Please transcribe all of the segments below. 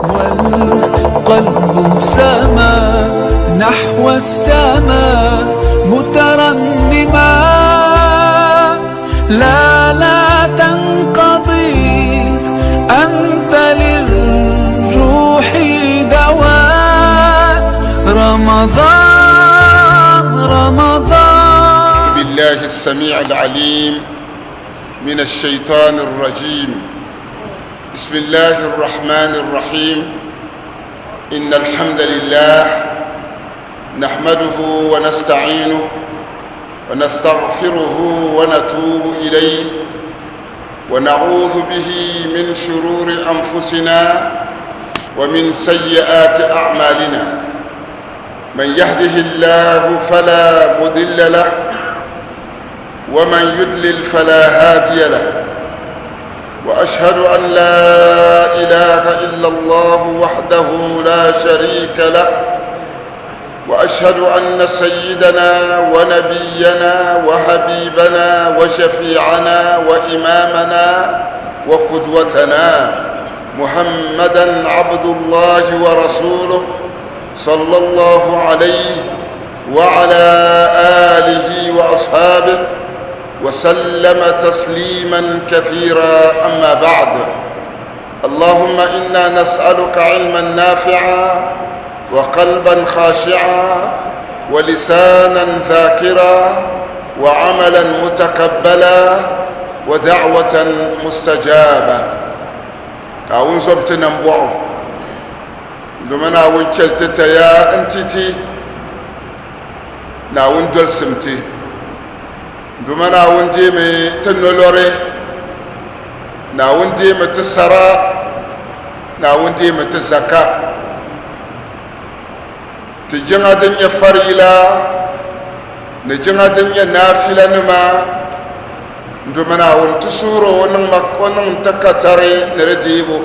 والقلب سما نحو السماء مترنما، لا لا تنقضي، أنت للروح دواء. رمضان رمضان. بالله السميع العليم من الشيطان الرجيم. بسم الله الرحمن الرحيم. إن الحمد لله نحمده ونستعينه ونستغفره ونتوب إليه، ونعوذ به من شرور أنفسنا ومن سيئات أعمالنا. من يهده الله فلا مضل له، ومن يضلل فلا هادي له. وأشهد أن لا إله إلا الله وحده لا شريك له، وأشهد أن سيدنا ونبينا وحبيبنا وشفيعنا وإمامنا وقدوتنا محمدا عبد الله ورسوله صلى الله عليه وعلى آله وأصحابه وسلم تسليما كثيرا. أما بعد، اللهم إنا نسألك علما نافعا، وقلبا خاشعا، ولسانا ذاكرا، وعملا متقبلا، ودعوة مستجابة. Naawuni zɔbti nambɔɣu domi Naawuni chɛli ti taya n-ti ti Naawuni dolisim ti domi Naawuni deemi ti nolori, Naawuni deemi ti sara, Naawuni deemi ti zaka, ti jiŋa din nyɛ farila ni jiŋa din nyɛ naafila nima. Domi Naawuni ti suhiri o o niŋ ti katari ni di deebu.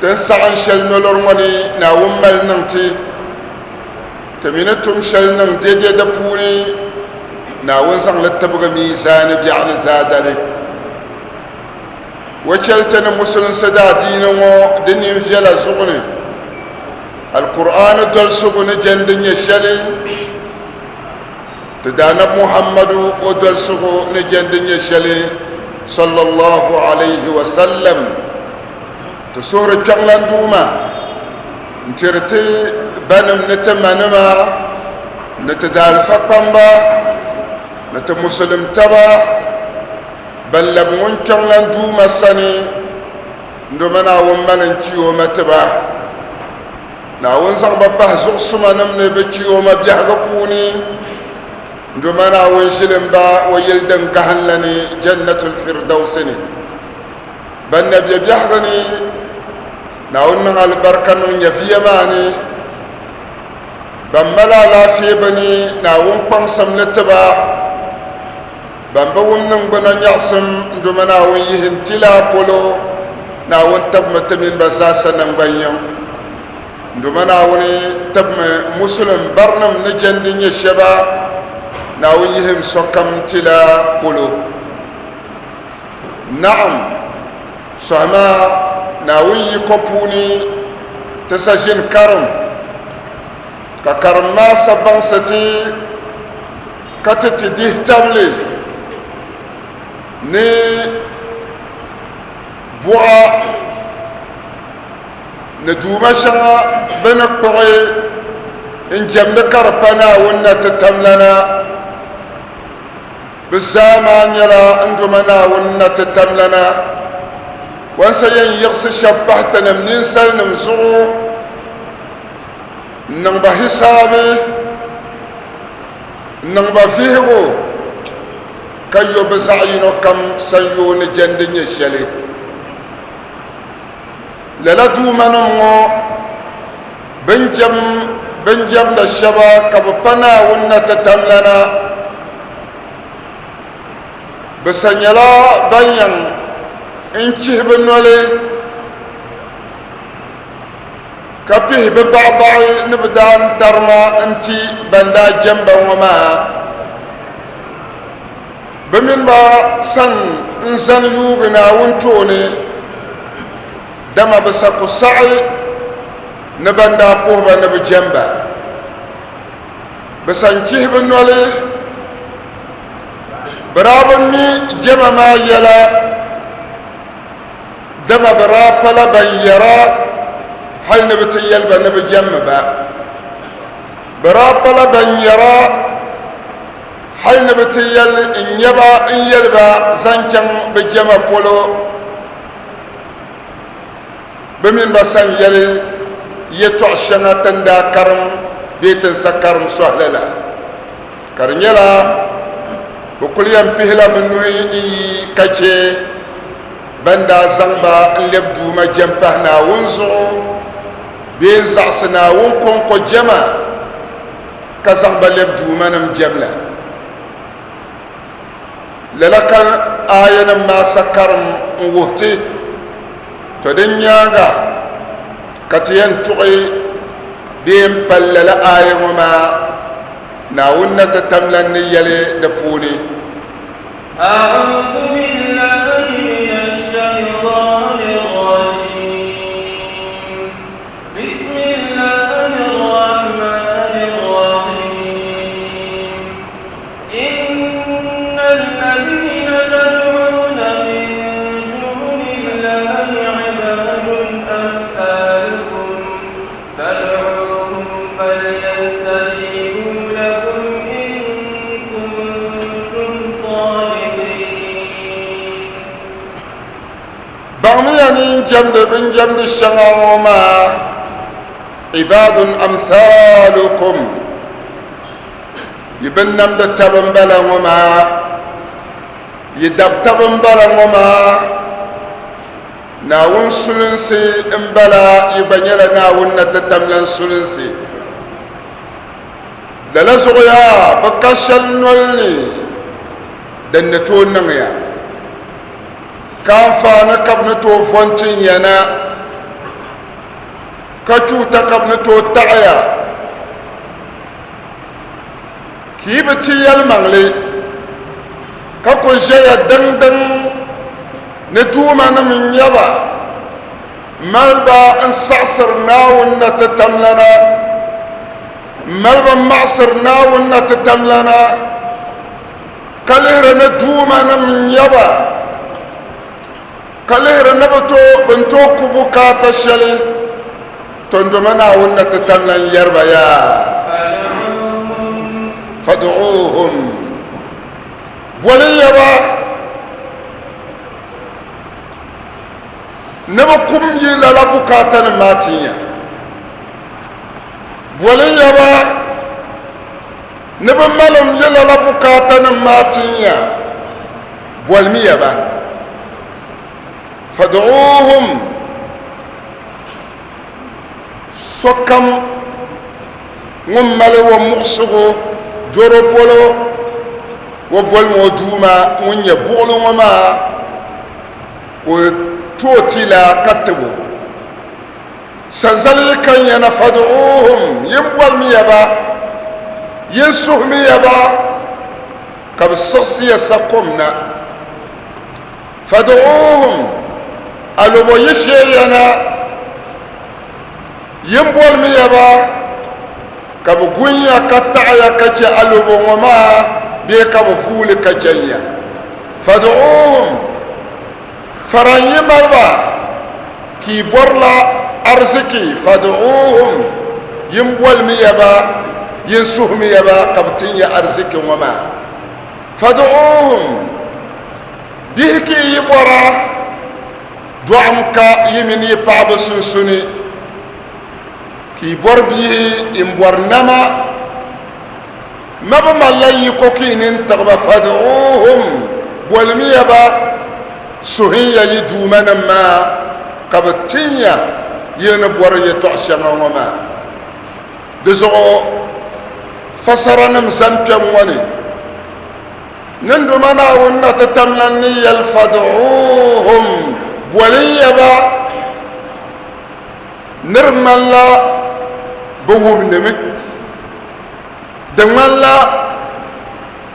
Ti ni saɣim shɛli nolori ŋɔ ni Naawuni mali niŋ ti, ti mi ni tum shɛli niŋ dɛdɛ di puuni, Naawuni zaŋ li tibigi miizaani biɛɣu ni zaadali. O chɛli ti ni Musulinsi daadiini ŋɔ di nini viɛla zuɣu ni Alkur'aani dolisigu ni jɛndi nyɛ shɛli, ti Daanabi Muhammadu o dolisigu ni jɛndi nyɛ shɛli, sallallahu alayhi wa sallam. Ti suhuri kpiɔŋlan Duuma n-tiri ti banim ni ti manima ni ti daalifa kpamba ni ti Musulim taba ban labi ŋun kpiɔŋlan Duuma sani n-doma Naawuni mali n-kpi o ma ti ba. Naawuni zaŋ ba pahi zuɣusumanim ni bɛ kpi o ma biɛhigu puuni n-doma Naawuni ʒilim ba o yili din gahim la ni, Jannatul Firdausi ni. Ban na be biɛhigu ni, Naawuni niŋ alibarika niŋ nyɛviya maa ni. Ban mali alaafee bi ni, Naawuni kpaŋsim li ti ba. Ban bi wum niŋgbuna nyaɣisim n-doma Naawuni yihi n-ti la polo, Naawuni tibimi ti mini ba zaasa naŋgbanyiŋ. N-doma Naawuni tibimi Musulim barinim ni jɛndi nyɛ shɛba, Naawuni yihim sokam n-ti la polo. Naɣim sɔhima Naawuni yiko puuni ti sa ʒini karim, ka karim maa sa baŋsi ti ka ti ti dihi tabili ni buɣa ni duuma shɛŋa bɛ ni kpuɣi n-jɛmdi ka di pa Naawuni na ti tamlana. Bɛ zaa maa nyɛla n Duuma Naawuni na ti tamlana. Wansa yɛn yiɣisi shɛba pahi tinim ninsalinim zuɣu n-niŋ ba hisaabi, n-niŋ ba vihigu, ka yo bɛ zaɣ yino kam sanyoo ni jɛndi nyɛ shɛli. Lala duumanim ŋɔ bɛ ni jɛmda shɛba ka bɛ pa Naawuni na ti tamlana. Bɛ sa nyɛla ban yɛn n chihi bɛ noli ka pihi bɛ baɣibaɣi ni bɛ daa n tarima n-ti ban daa jɛm ba ŋɔ maa. Bɛ mini ba san n zani yuugi Naawuni tooni. Dama bɛ sa ku saɣi ni ban daa puhi ba ni bɛ jɛm ba. Bɛ sa n-chihi bɛ noli, bɛ daa bi mi jɛma maa yɛla, dama bɛ daa pala ban yɛra hal ni bɛ ti yɛli ba ni bɛ jɛmmi ba. Bɛ daa pala ban yɛra hal ni bɛ ti yɛli n-nya ba n-yɛli ba zaŋ chaŋ bɛ jɛma polo. Bɛ mini ba sa n-yɛli yɛtɔɣ shɛŋa ti ni daa karim bee ti ni sa karim sɔhili la, ka di nyɛla bɛ kul yɛn pihila bɛ nuhi n-yi ka chɛ bɛn daa zaŋ ba n-lɛbi Duuma jɛm pahi Naawuni zuɣu bee n-zaɣisi Naawuni kɔŋko jɛma ka zaŋ ba lɛbi duumanim jɛm la. Lala ka aayanim maa sa karim n-wuhi ti, Tɔ din nyaaŋa ka ti yɛn tuɣi bee m-pali lala aaya ŋɔ maa Naawuni na ti tam lan ni yɛli di puuni. أعوذ بالله من الشيطان الرجيم بسم الله الرحمن الرحيم إن الذين تدعون من دون الله عباد أمثالكم فادعوهم فليستجيبوا لكم إن كنتم صادقين. Baŋmiya ni n jɛmdi bɛn jɛmdi shɛŋa ŋɔ maa, ibadun amthalukum, Yi binnamdi taba m-bala ŋɔ maa, yi dab taba m-bala ŋɔ maa, Naawuni sulinsi m-bala, yi gba nyɛla Naawuni na ti tamlan sulinsi. Lala zuɣu yaa bi ka shɛli noli ni din ni tooi niŋ ya, ka anfaani ka bɛ ni tooi vo n-tin ya na, ka chuuta ka bɛ ni tooi taɣi ya. Ka yi bi ti yɛlimaŋli, ka kul ʒɛya diŋdiŋ ni duumanim n-nyɛ ba, mali ba n-saɣisiri Naawuni na ti tamlana, m-mali ba m-maɣisiri Naawuni na ti tamlana, ka lihiri ni duumanim n-nyɛ ba, ka lihiri ni bɛ ni tooi ku bukaata shɛli tɔndoma Naawuni na ti tam lan yɛri ba yaa, Fad'uuhum, boli ya ba ni bɛ kum yi lala bukaatanim maa tin ya. Boli ya ba ni bɛ malim yi lala bukaatanim maa tin ya. Bolimiya ba, Fad'uuhum, sokam ŋun mali o muɣisigu doro polo, o bolimi o Duuma ŋun nyɛ buɣili ŋɔ maa ka o ti o tila ka tib o. Sanzali yi kan ya na, fad'uuhum, yin bolimiya ba, yin suhimiya ba, ka bɛ siɣisi ya sakom na. Fad'uuhum, alobo yi shee ya na, yin bolimi ya ba, ka bɛ gun ya ka taɣi ya ka chɛ alobo ŋɔ maa bee ka bɛ vuui li ka chɛn ya. Fad'uuhum, faran yi mali ba ka yi bɔrila ariziki, fad'uuhum, yin bolimi ya ba, yin suhimi ya ba ka bɛ tin ya ariziki ŋɔ maa. Fad'uuhum, bihi ka yi yi bɔra, dɔɣim ka yi mini yi paɣaba sunsuni, ka yi bɔri bihi m-bɔri nama, ma bi malila yiko ka yi nini tiɣi ba, fad'uuhum, bolimiya ba, suhinya yi duumanim maa ka bɛ tin ya yi ni bɔri yɛtɔɣ shɛŋa ŋɔ maa. Di zuɣu fasaranim zani kpɛŋ ŋɔ ni, Ninduma Naawuni na ti tam lan ni yɛli, Fad'uuhum, bolinya ba, ni di ŋmanila bɛ wumdimi, di ŋmanila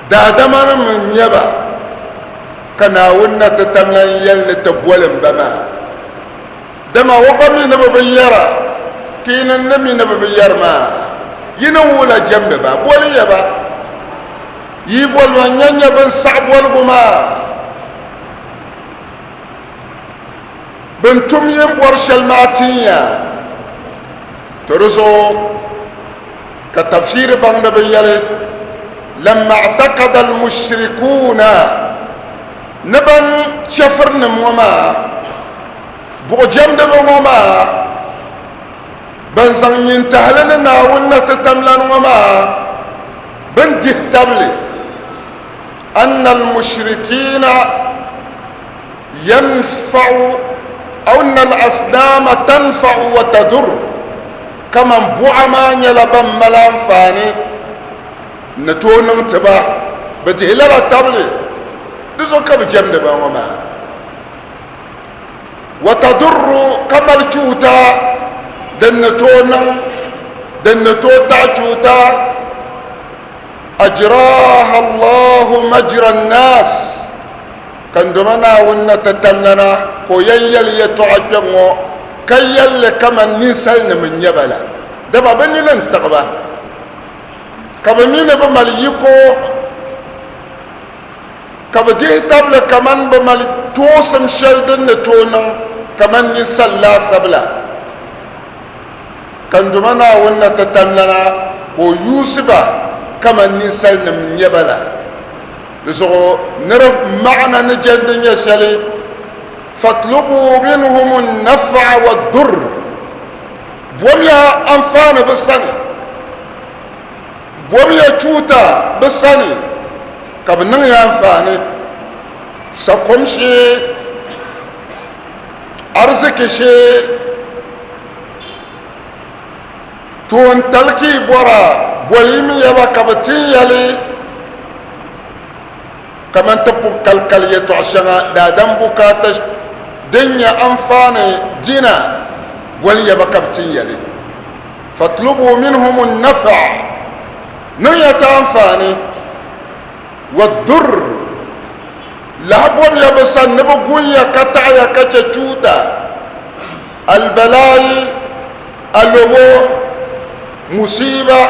daadamanim n-nyɛ ba, ka Naawuni na ti tam lan yɛli ni ti bolim ba maa. Dama o gba mi ni bɛ bi yɛra, ka yinim ni mi ni bɛ bi yɛri maa, yi ni wuhila jɛmdi ba, boliya ba. Yi boli ba n-nya nya bɛn saɣi boligu maa. Bɛn tum yi ni bɔri shɛli maa tin ya. To di zuɣu ka tafsiiri baŋdiba yɛli, Lamma i'taqada al-mushrikuuna, ni ban chɛfirinim ŋɔ maa, buɣujɛmdiba ŋɔ maa, ban zaŋ nyintahili ni Naawuni na ti tamlani ŋɔ maa, bɛ ni dihi tabili, anna al-mushrikiina yanfa'u aw anna al-asnama tanfa'u wa tadur, kaman buɣa maa nyɛla ban mali anfaani ni tooi niŋ ti ba, bɛ dihi lala tabili, di zuɣu ka bɛ jɛmdi ba ŋɔ maa. Wa tadurru ka mali chuuta din ni tooi niŋ din ni tooi taɣi chuuta ajraha Allahu majra an-nas ka n doma Naawuni na ti tamlana ka o yɛn yɛli yɛtɔɣa kpɛŋŋɔ ka yɛli li kaman ninsalinima n-nyɛ ba la, dama bɛ nini n-tiɣi ba ka bɛ mi ni bɛ mali yiko. Ka bɛ dihi tabili kaman bɛ mali toosim shɛli din ni tooi niŋ kaman ninsal laasabu la. Ka n Duuma Naawuni na ti tamlana ka o yuusi ba kaman ninsalinim n-nyɛ ba la. Di zuɣu ni di maɣina ni jɛndi nyɛ shɛli, Fatlubuu minhum n-naf'a wa-durr, Bomiya anfaani bɛ sani. Bomiya chuuta bɛ sani ka bɛ niŋ ya anfaani, sakom shee, ariziki shee, toontali ka yi bɔra, bolimiya ba ka bɛ tin ya li kaman ti pun kalikali yɛtɔɣ shɛŋa daadam bukaata din nyɛ anfaani dina, boliya ba ka bɛ tin ya li. Fatlubu minhum an-naf'a, niŋya ti anfaani, wa-durr, lahi bomiya bɛ sani ni bɛ gun ya ka taɣi ya ka chɛ chuuta, al-balaayi, alobo, musiiba,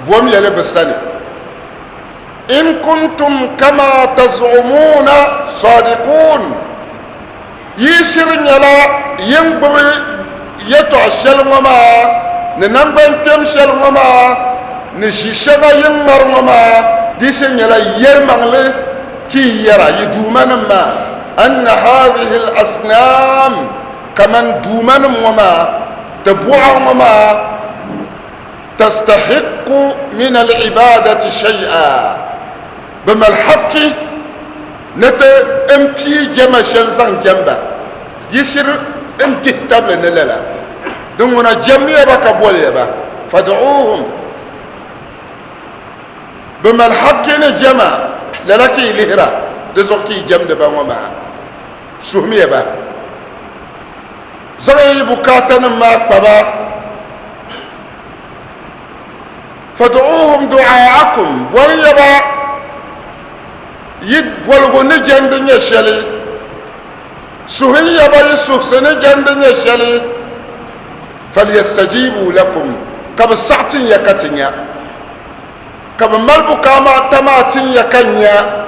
bomiya li bɛ sani. In kuntum kama taz'umuuna saadiquun. Yi shiri nyɛla yin gbubi yɛtɔɣ shɛli ŋɔ maa ni naŋgbankpɛm shɛli ŋɔ maa ni ʒi shɛŋa yin ŋmari ŋɔ maa, di shiri nyɛla yɛlimaŋli ka yi yɛra yi duumanim maa, Anna haadhihi al-asnaam, kaman duumanim ŋɔ maa, ti buɣa ŋɔ maa, tastahiqqu min al-ibaadati shay'a, bɛ mali hakki ni ti n pii jɛma shɛli zaŋ jɛm ba, yi shiri n dihi tabili ni lala. Din ŋuna jɛmmiya ba ka boliya ba, fad'uuhum, bɛ mali hakki ni jɛma, lala ka yi lihira, di zuɣu ka yi jɛmdi ba ŋɔ maa, suhimiya ba, zaŋya yi bukaatanim maa kpa ba. Fad'uuhum du'aakum, boliya ba yi boligu ni jɛndi nyɛ shɛli, suhiya ba yi suhisi ni jɛndi nyɛ shɛli, falyastajibu lakum, ka bɛ saɣi tin ya ka ti nya, ka bɛ mali bukaata maa tin ya ka nya.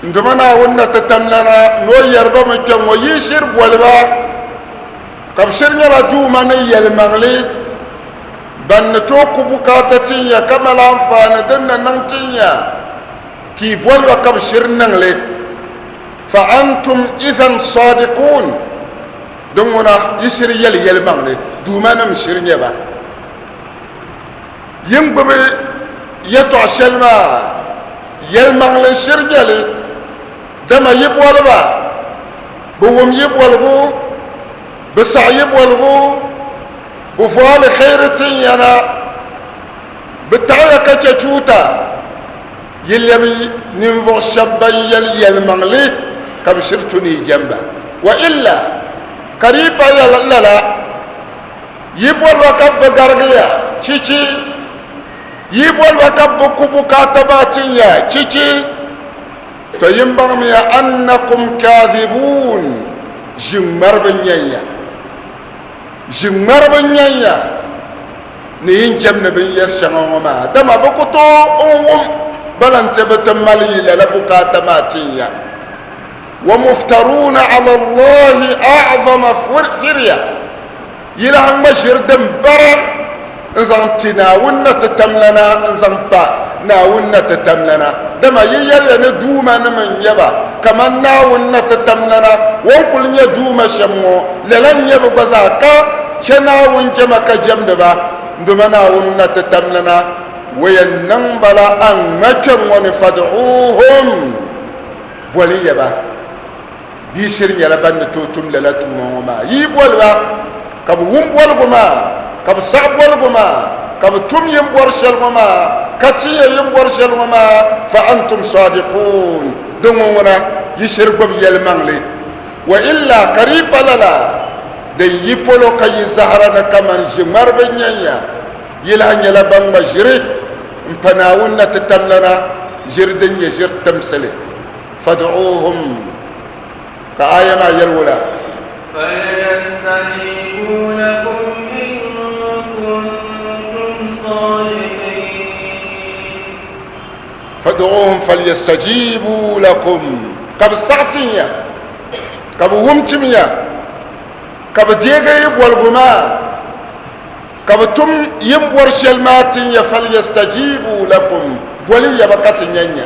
N Duuma Naawuni na ti tamlana ni o yɛri ba mi kpɛŋŋɔ, yi shiri boli ba ka bɛ shiri nyɛla Duuma ni yɛlimaŋli ban ni tooi ku bukaata tin ya ka mali anfaani din ni niŋ tin ya, ka yi boli ba ka bɛ shiri niŋ li. Fa antum idhan sadiqun, din ŋuna yi shiri yɛli yɛlimaŋli, Duumanim shiri nyɛ ba. Yin gbubi yɛtɔɣ shɛli maa yɛlimaŋli n-shiri nyɛ li, dama yi boli ba, bɛ wum yi boligu, bɛ saɣi yi boligu, bɛ vo aliheri tin ya na, bɛ taɣiya ka chɛ chuuta. Yi lɛbi ninvuɣ shɛb ban yɛli yɛlimaŋli ka bɛ shiri tu ni yi jɛm ba. Wa illa, ka di yi pa lala, Yi boli ba ka bɛ garigi ya, chichi. Yi boli ba ka bɛ ku bukaata maa tin ya, chichi. To yin baŋmiya annakum kaadhibuun, Ʒiŋmariba n-nyɛn ya. Ʒiŋmariba n-nyɛn ya ni yin jɛmdi binyɛr shɛŋa ŋɔ maa, dama bɛ ku tooi n-wum ba la nti bi ti mali yi lala bukaata maa tin ya. Wa muftaruuna ala Allahi a'zama firya, yi lahi ŋma ʒiri din bara n-zaŋ ti Naawuni na ti tamlana n-zaŋ pa Naawuni na ti tamlana, dama yi yɛliya ni duumanima n-nyɛ ba kaman Naawuni na ti tamlana o ni kul nyɛ duuma shɛm ŋɔ, lala n-nyɛ bɛ gba zaa ka chɛ Naawuni jɛma ka jɛmdi ba, dama Naawuni na ti tamlana o yɛn niŋ ba la a ŋma kpɛŋ ŋɔ ni fad'uuhum, boli ya ba. Bia shiri nyɛla ban ni tooi tum lala tuuma ŋɔ maa. Yi yi boli ba ka bɛ wum boligu maa, ka bɛ saɣi boligu maa, ka bɛ tum yi ni bɔri shɛli ŋɔ maa, ka ti ya yi ni bɔri shɛli ŋɔ maa, fa antum sadiqun, di ŋɔ ŋuna yi shiri gbubi yɛlimaŋli. Wa illa, ka di yi pa lala, din yi polo ka yi zahara ni kaman ʒiŋmariba n-nyɛn ya, yi lahi nyɛla ban ŋma ʒiri m-pa Naawuni na ti tamlana ʒiri din nyɛ ʒiri timsili. Fad'uuhum, ka aaya maa yɛli wula? Falyastajibu lakum in kuntum sadiqin. Fad'uuhum falyastajibu lakum, ka bɛ saɣi tin ya, ka bɛ wum tim ya, ka bɛ deegi yi boligu maa, ka bɛ tum yi ni bɔri shɛli maa tin ya, falyastajibu lakum, boli ya ba ka ti nyan ya.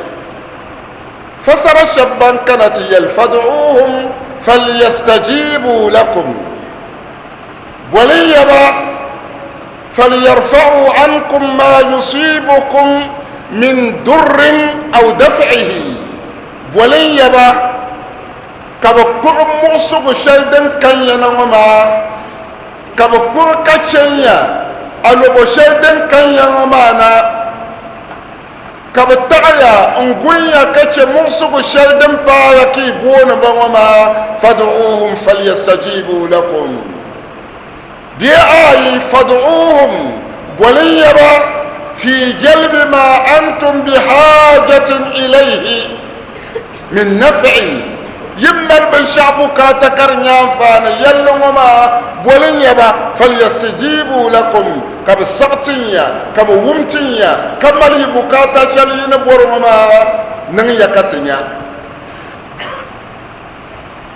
Fasara shɛba ban kana ti yɛli, Fad'uuhum falyastajibu lakum, boli ya ba, falyarfa'u ankum ma yusibukum min durrin aw daf'ihi, boli ya ba ka bɛ kpuɣi muɣisigu shɛli din kan ya na ŋɔ maa, ka bɛ kpuɣi ka chɛn ya alobo shɛli din kan ya ŋɔ maa na. Ka bɛ taɣi ya n-gun ya ka chɛ muɣisigu shɛli din paai ya ka yi booni ba ŋɔ maa, Fad'uuhum falyastajibu lakum. Bee aai, fad'uuhum, bolin ya ba, fi jalbi ma antum bihaajatin ilayhi min naf'in, yi mali binshɛɣu bukaata ka di nyɛ anfaani yɛlli ŋɔ maa, bolin ya ba, falyastajibu lakum, ka bɛ saɣi tin ya, ka bɛ wum tin ya, ka mali yi bukaata shɛli yi ni bɔri ŋɔ maa niŋ ya ka ti nya.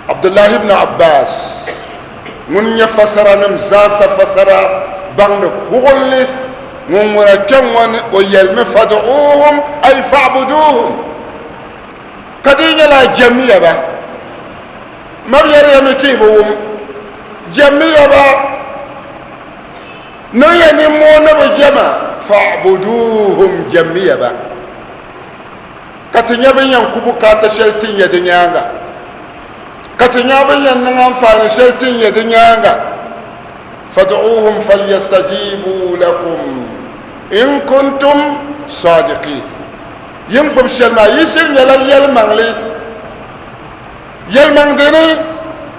Abdullahi ibn Abbas ŋun nyɛ fasaranim zaasa fasara baŋdi kuɣulli ŋun ŋuna kpɛŋ ŋɔ ni o yɛlimi fad'uuhum ay fa'buduuhum ka di yi nyɛla jɛmmiya ba mab yɛriya mi ka yi bi wum jɛmmiya ba Niŋ ya nimmoo ni bɛ jɛma, fa'buduuhum, jɛmmi ya ba, ka ti nya bɛ ni yɛn ku bukaata shɛli tin ya di nyaaŋa, ka ti nya bɛ ni yɛn niŋ anfaani shɛli tin ya di nyaaŋa. Fad'uuhum falyastajibu lakum in kuntum sadiqin. Yi ni gbubi shɛli maa, yi shiri nyɛla yɛlimaŋli. Yɛlimaŋdi ni,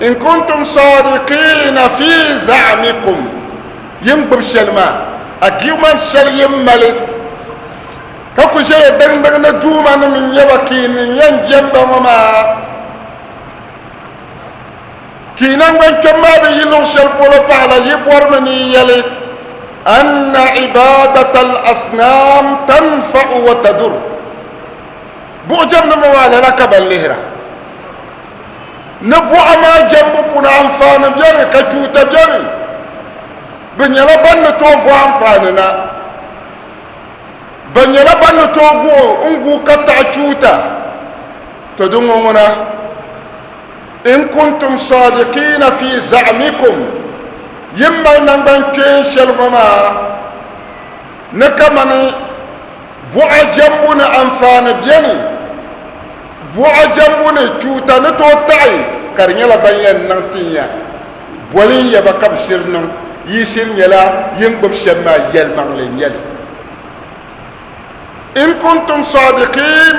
In kuntum sadiqina fi za'mikum, yi ni gbubi shɛli maa, argument shɛli yi ni mali ka ku ʒɛya diŋdiŋ ni duumanim n-nyɛ ba ka yi ni yɛn jɛm ba ŋɔ maa, ka yi naŋgbankpɛm maa bi yi luɣ shɛli polo pahila yi bɔrimi ni yi yɛli, Anna ibadata al-asnam tanfa'u wa tadur. Buɣujɛmdiba maa lala ka ban lihira. Ni buɣa maa jɛmbu puuni anfaani beni ka chuuta beni. Bɛ nyɛla ban ni tooi vo anfaani na. Bɛ nyɛla ban ni tooi guɣi n-guui ka taɣi chuuta. To di ŋɔ ŋuna, In kuntum sadiqiina fi za'mikum, yi mali naŋgbankpeen shɛli ŋɔ maa ni kamani Buɣa jɛmbu ni anfaani beni. Buɣa jɛmbu ni chuuta ni tooi taɣi ka di nyɛla ban yɛn niŋ tin ya. Boli n-yɛ ba ka bɛ shiri niŋ. Yi shiri nyɛla yi ni gbubi shɛm maa yɛlimaŋli n-nyɛ li. In kuntum sadiqin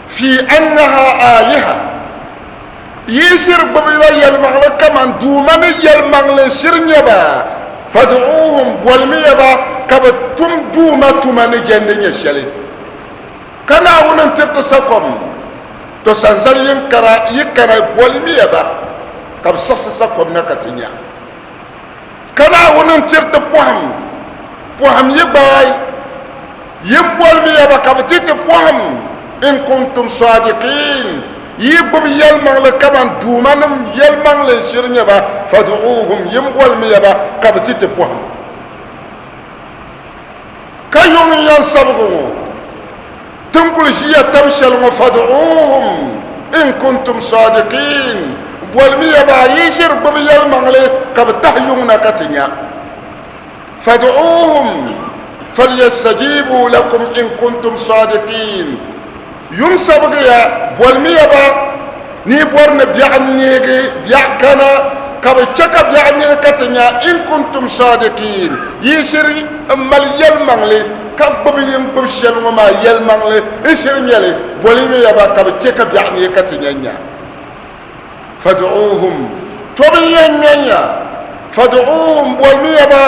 fi annaha aliha. Yi shiri gbubila yɛlimaŋli kaman Duuma ni yɛlimaŋli shiri nyɛ ba, fad'uuhum, bolimiya ba ka bɛ tum Duuma tuma ni jɛndi nyɛ shɛli. Ka Naawuni n-tiri ti sakom, to sanzali yi kana, yi kana bolimiya ba. ka bi siɣisi sakom na ka ti nya. Ka Naawuni n-tiri ti pɔhim, pɔhim yi gbaai, yin bolimiya ba ka bɛ ti ti pɔhim, in kuntum sadiqin, yi yi gbubi yɛlimaŋli kaman duumanim yɛlimaŋli n-shiri nyɛ ba, fad'uuhum, yin bolimiya ba ka bɛ ti ti pɔhim. Ka yuŋ n-yɛn sabigi ŋɔ, ti ni kul ʒiya tam shɛli ŋɔ, fad'uuhum in kuntum sadiqin, bolimiya ba yi ʒiri gbubi yɛlimaŋli ka bɛ tahi yuŋ na ka ti nya. Fad'uuhum falyastajibu lakum in kuntum sadiqin, yuŋ sabigiya, bolimiya ba ni yi bɔri ni biɛɣu neegi, biɛɣu kana, ka bɛ chɛ ka biɛɣu neegi ka ti nya, in kuntum sadiqin, yi shiri m-mali yɛlimaŋli ka gbubi yi ni gbubi shɛli ŋɔ maa yɛlimaŋli n-shiri nyɛ li, bolimiya ba ka bɛ chɛ ka biɛɣu neegi ka ti nya nya. Fad'uuhum, tɔbu n-yɛn ŋmɛn ya, fad'uuhum, bolimiya ba,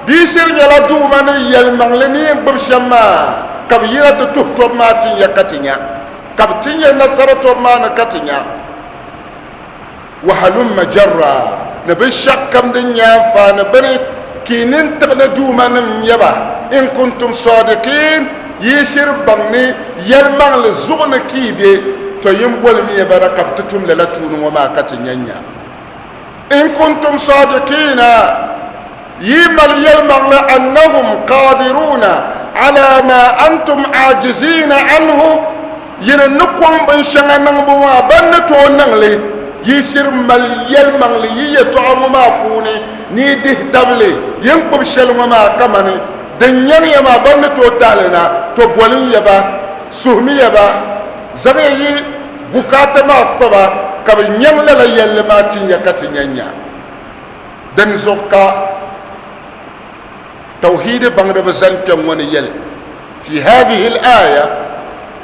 di yi shiri nyɛla Duuma ni yɛlimaŋli ni yɛn gbubi shɛm maa, ka bɛ yina ti tuhi tɔbu maa tin ya ka ti nya. Ka bɛ ti nya nasara tɔbu maa ni ka ti nya wahalumma jarra ni binshɛɣukam din nyɛ anfaani bini, ka yi nini tiɣi ni duumanim n-nyɛ ba, in kuntum sadiqin, yi yi shiri baŋ ni yɛlimaŋli zuɣu ni ka yi be, tɔ yin bolimiya ba na ka bɛ ti tum lala tuuni ŋɔ maa ka ti nya nya. In kuntum sadiqina, yi mali yɛlimaŋli annahum qadiruuna ala ma antum ajiziina anhu, yini ni kɔŋ binshɛŋa niŋbu maa ban ni tooi niŋ li, yi shiri mali yɛlimaŋli yi yɛtɔɣa ŋɔ maa puuni ni yi dihi tabili yi ni gbubi shɛli ŋɔ maa kamani din nyaŋ ya maa ban ni tooi tahi li na, to bolin ya ba, suhimi ya ba, zaŋ ya yi bukaata maa kpa ba ka bɛ nyaŋ lala yɛlli maa tin ya ka ti nya nya. Din zuɣu ka tauhiidi baŋdiba zani kpɛŋ ŋɔ ni yɛli, fi hadhihi al-aya,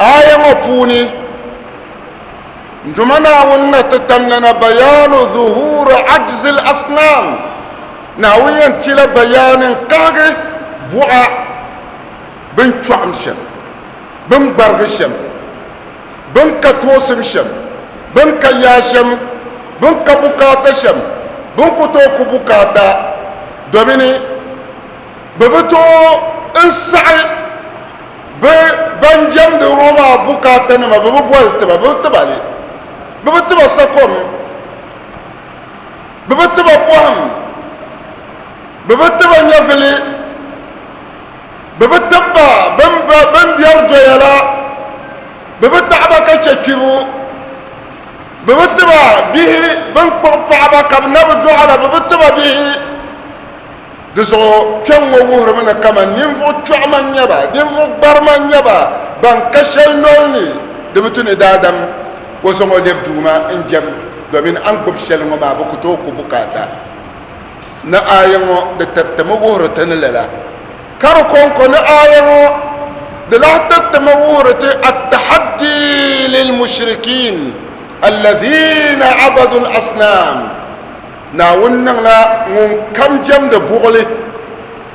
aya ŋɔ puuni n Duuma Naawuni na ti tamlana bayanu zuhuri ajzi al-asnam, Naawuni yɛn tila bayaani n-kahigi buɣa bɛn chɔɣim shɛm, bɛn gbarigi shɛm. Bɛn ka toosim shɛm, bɛn ka yaa shɛm, bɛn ka bukaata shɛm, bɛn ku tooi ku bukaata, domini bɛ bi tooi n-saɣi bɛ ban jɛmdi ŋɔ maa bukaatanima, bɛ bi boli ti ba, bɛ bi ti ba li, bɛ bi ti ba sakom, bɛ bi ti ba pɔhim, bɛ bi ti ba nyɛvili. Bɛ bi tib ba bɛn biɛri doya la, bɛ bi taɣi ba ka chɛ kpibu. Bɛ bi ti ba bihi bɛn kpuɣi paɣiba ka bɛ na bi dɔɣi la, bɛ bi ti ba bihi. Di zuɣu kpiɔŋ ŋɔ wuhirimi ni kaman ninvuɣ chɔɣima n-nyɛ ba, ninvuɣ gbarima n-nyɛ ba, ban ka shɛli nol ni, di bi tu ni daadam o zaŋ o lɛbi Duuma n-jɛm, domin a ni gbubi shɛli ŋɔ maa bɛ ku tooi ku bukaata. Ni aaya ŋɔ di tiritimi wuhiri ti ni lala, ka di kɔŋko ni aaya ŋɔ di lahi tiritimi wuhiri ti at-tahaddi lil-mushrikin alladhina abadu al-asnam, Naawuni niŋla ŋun kam jɛmdi buɣili,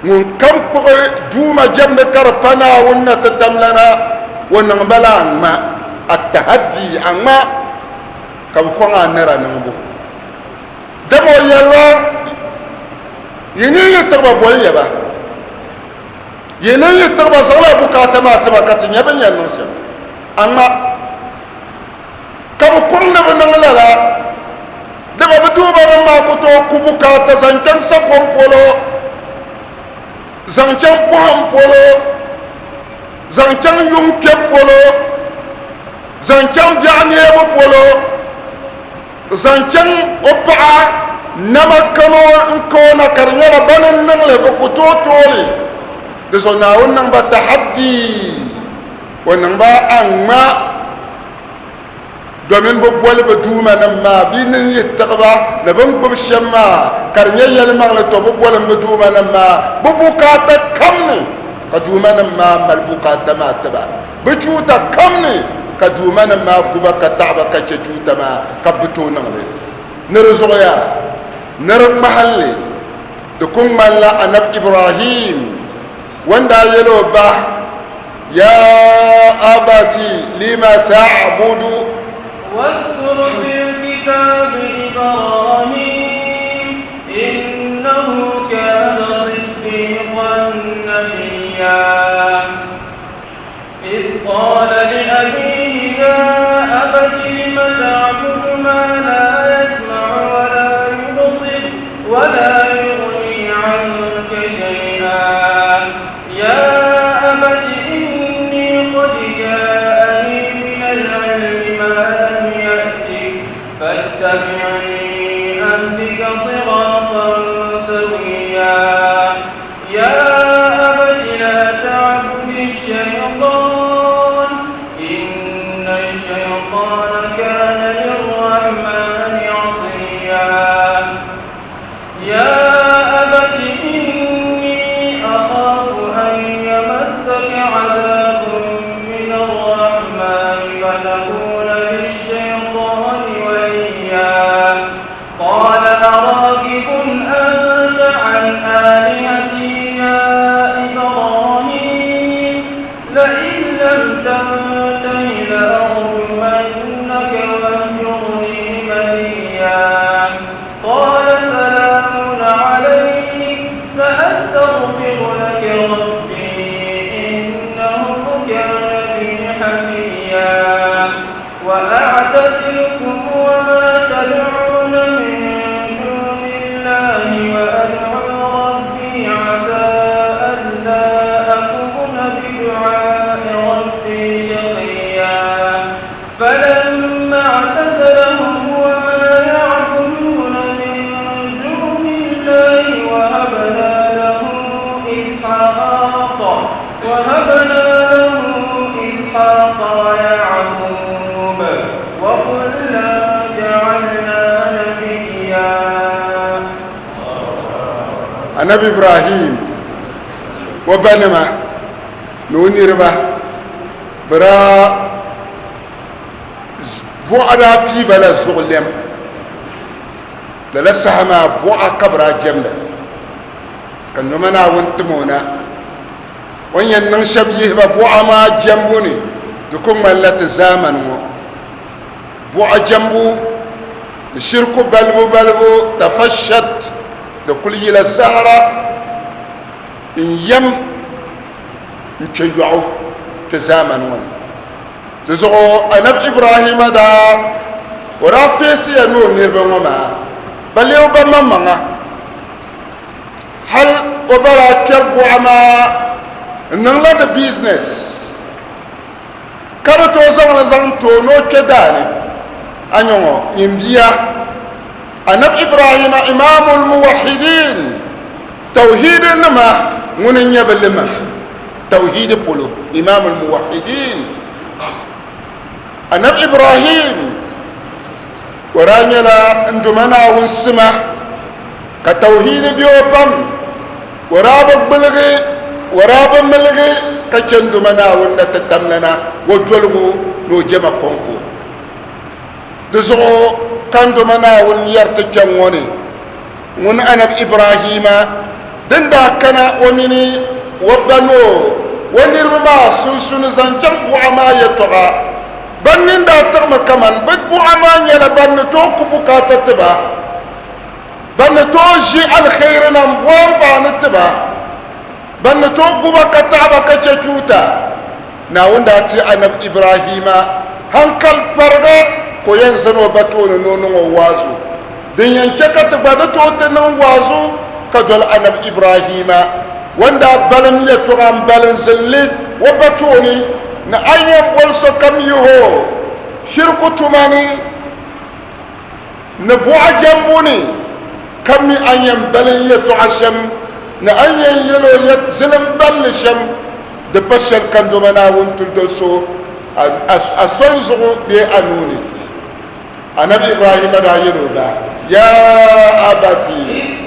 ŋun kam kpuɣi duuma jɛmdi ka di pa Naawuni na ti tamlana, o niŋ ba la aŋma, at-tahaddi, aŋma ka bɛ kɔŋ a nira niŋbu. Dama o yɛliba, Yi ni yi tiɣi ba boli ya ba, yi ni yi tiɣi ba zaŋla bukaata maa ti ba ka ti nya bɛ ni yɛn niŋ shɛm. Amaa ka bɛ kuŋ ni bɛ niŋ lala, dama bɛ duumanim maa ku tooi ku bukaata zaŋ chaŋ sakom polo, zaŋ chaŋ pɔhim polo, zaŋ chaŋ yuŋ kpɛbu polo, zaŋ chaŋ biɛɣu neebu polo. Zaŋ chaŋ o paɣa nama kano n-ka o na ka di nyɛla bani n-niŋ li bɛ ku tooi tooi li, di zuɣu Naawuni niŋ ba tahaddi, o niŋ ba aŋma domin bɛ boli bɛ duumanim maa bɛ nini yi tiɣi ba ni bɛ ni gbubi shɛm maa ka di nyɛ yɛlimaŋli, tɔ bɛ bolim bɛ duumanim maa bɛ bukaata kam ni ka duumanim maa mali bukaata maa ti ba. Bɛ chuuta kam ni ka duumanim maa ku ba ka taɣi ba ka chɛ chuuta maa ka bɛ bi tooi niŋ li. Ni di zuɣu yaa, ni di ŋmahinli, di ku ŋmanila Anabi Ibrahim o ni daa yɛli o ba, Yaa abati lima ta'budu. Wazkur fil. الكتاب إبراهيم إنه كان صديقا نبيا إذ قال لأبيه يا أبت لم تعبد ما لا يسمع ولا يبصر ولا يغني عنك شيئا يا أبت إني قد جاءني من العلم ما لم يأتك فاتبعني أهدك صراطا سويا يا أبت لا تعبد الشيطان إن الشيطان كان للرحمن عصيا يا أبت إني أخاف أن يمسك عذاب من الرحمن فتكون للشيطان وليا قال أراغب أنت عن آلهتي يا إبراهيم لئن لم تنته لأرجمنك واهجرني مليا قال سلام عليك سأستغفر لك ربي إنه كان بي حفيا وأعتزلكم وما تدعون من دون الله وأدعو ربي عسى ألا أكون بدعاء ربي شقيا فلما اعتزلهم وما يعبدون من دون الله وهبنا له إسحاق ويعقوب وكلا جعلنا نبيا. Anabi Ibrahim o ba nima ni o niriba bi daa buɣa daa piiba la zuɣu lɛm. Lala saha maa buɣa ka bi daa jɛmda, ka noma Naawuni tim o na. O ni yɛn niŋ shɛm yihi ba buɣa maa jɛmbu ni, di ku ŋmanila ti zaamani ŋɔ buɣa jɛmbu ni shiriku balibu balibu tafashat, di kuli yila zahara n-yɛm n-kpe yɔɣu ti zaamani ŋɔ ni. Di zuɣu Anabi Ibrahima daa o daa feesiya ni o niriba ŋɔ maa ba leei ba maŋmaŋa. Hal o ba daa kpɛri buɣa maa n-niŋla di business ka di tooi zaŋ li zaŋ ti o ni o kpe daa ni. A nya ŋɔ, nyin bia, Anabi Ibrahima Imaamul Muwahidin, Tawhiidi nima ŋuni n-nyɛ bɛ lima Tawhiidi polo, Imaamul Muwahidin. Anabi Ibrahim o daa nyɛla n Duuma Naawuni sima ka tawhiidi be o pam. O daa bi gbuligi, o daa bi miligi ka che n Duuma Naawuni na ti tamlana o doligu ni o jɛma kɔŋko. Di zuɣu ka n Duuma Naawuni yɛri ti kpɛŋ ŋɔ ni, Ŋun Anabi Ibrahima din daa kana o mini o ba ni o niriba maa sunsuuni zaŋ chaŋ buɣa maa yɛtɔɣa, ban nini daa tiɣimi kaman bɛ buɣa maa nyɛla ban ni tooi ku bukaata ti ba, ban ni tooi ʒi aliheri na m-bo anfaani ti ba, ban ni tooi gu ba ka taɣi ba ka chɛ chuuta. Naawuni daa ti Anabi Ibrahima hankali pariga ka o yɛn zani o ba tooni ni o niŋ o waazu. Din yɛn chɛ ka ti gba ni tooi ti niŋ waazu ka doli Anabi Ibrahima o ni daa balim yɛtɔɣa m-balim zinli o ba tooni ni a yi yɛn boli sokam yihi o shiriku tuma ni ni buɣa jɛmbu ni, ka mi a ni yɛn balim yɛtɔɣa shɛm ni a ni yɛn yɛl o yɛt zilim balli shɛm, di pa shɛli ka Duuma Naawuni ti doli so a soli zuɣu bee a nuu ni. Anabi Ibrahima daa yɛl o ba, Yaa abati,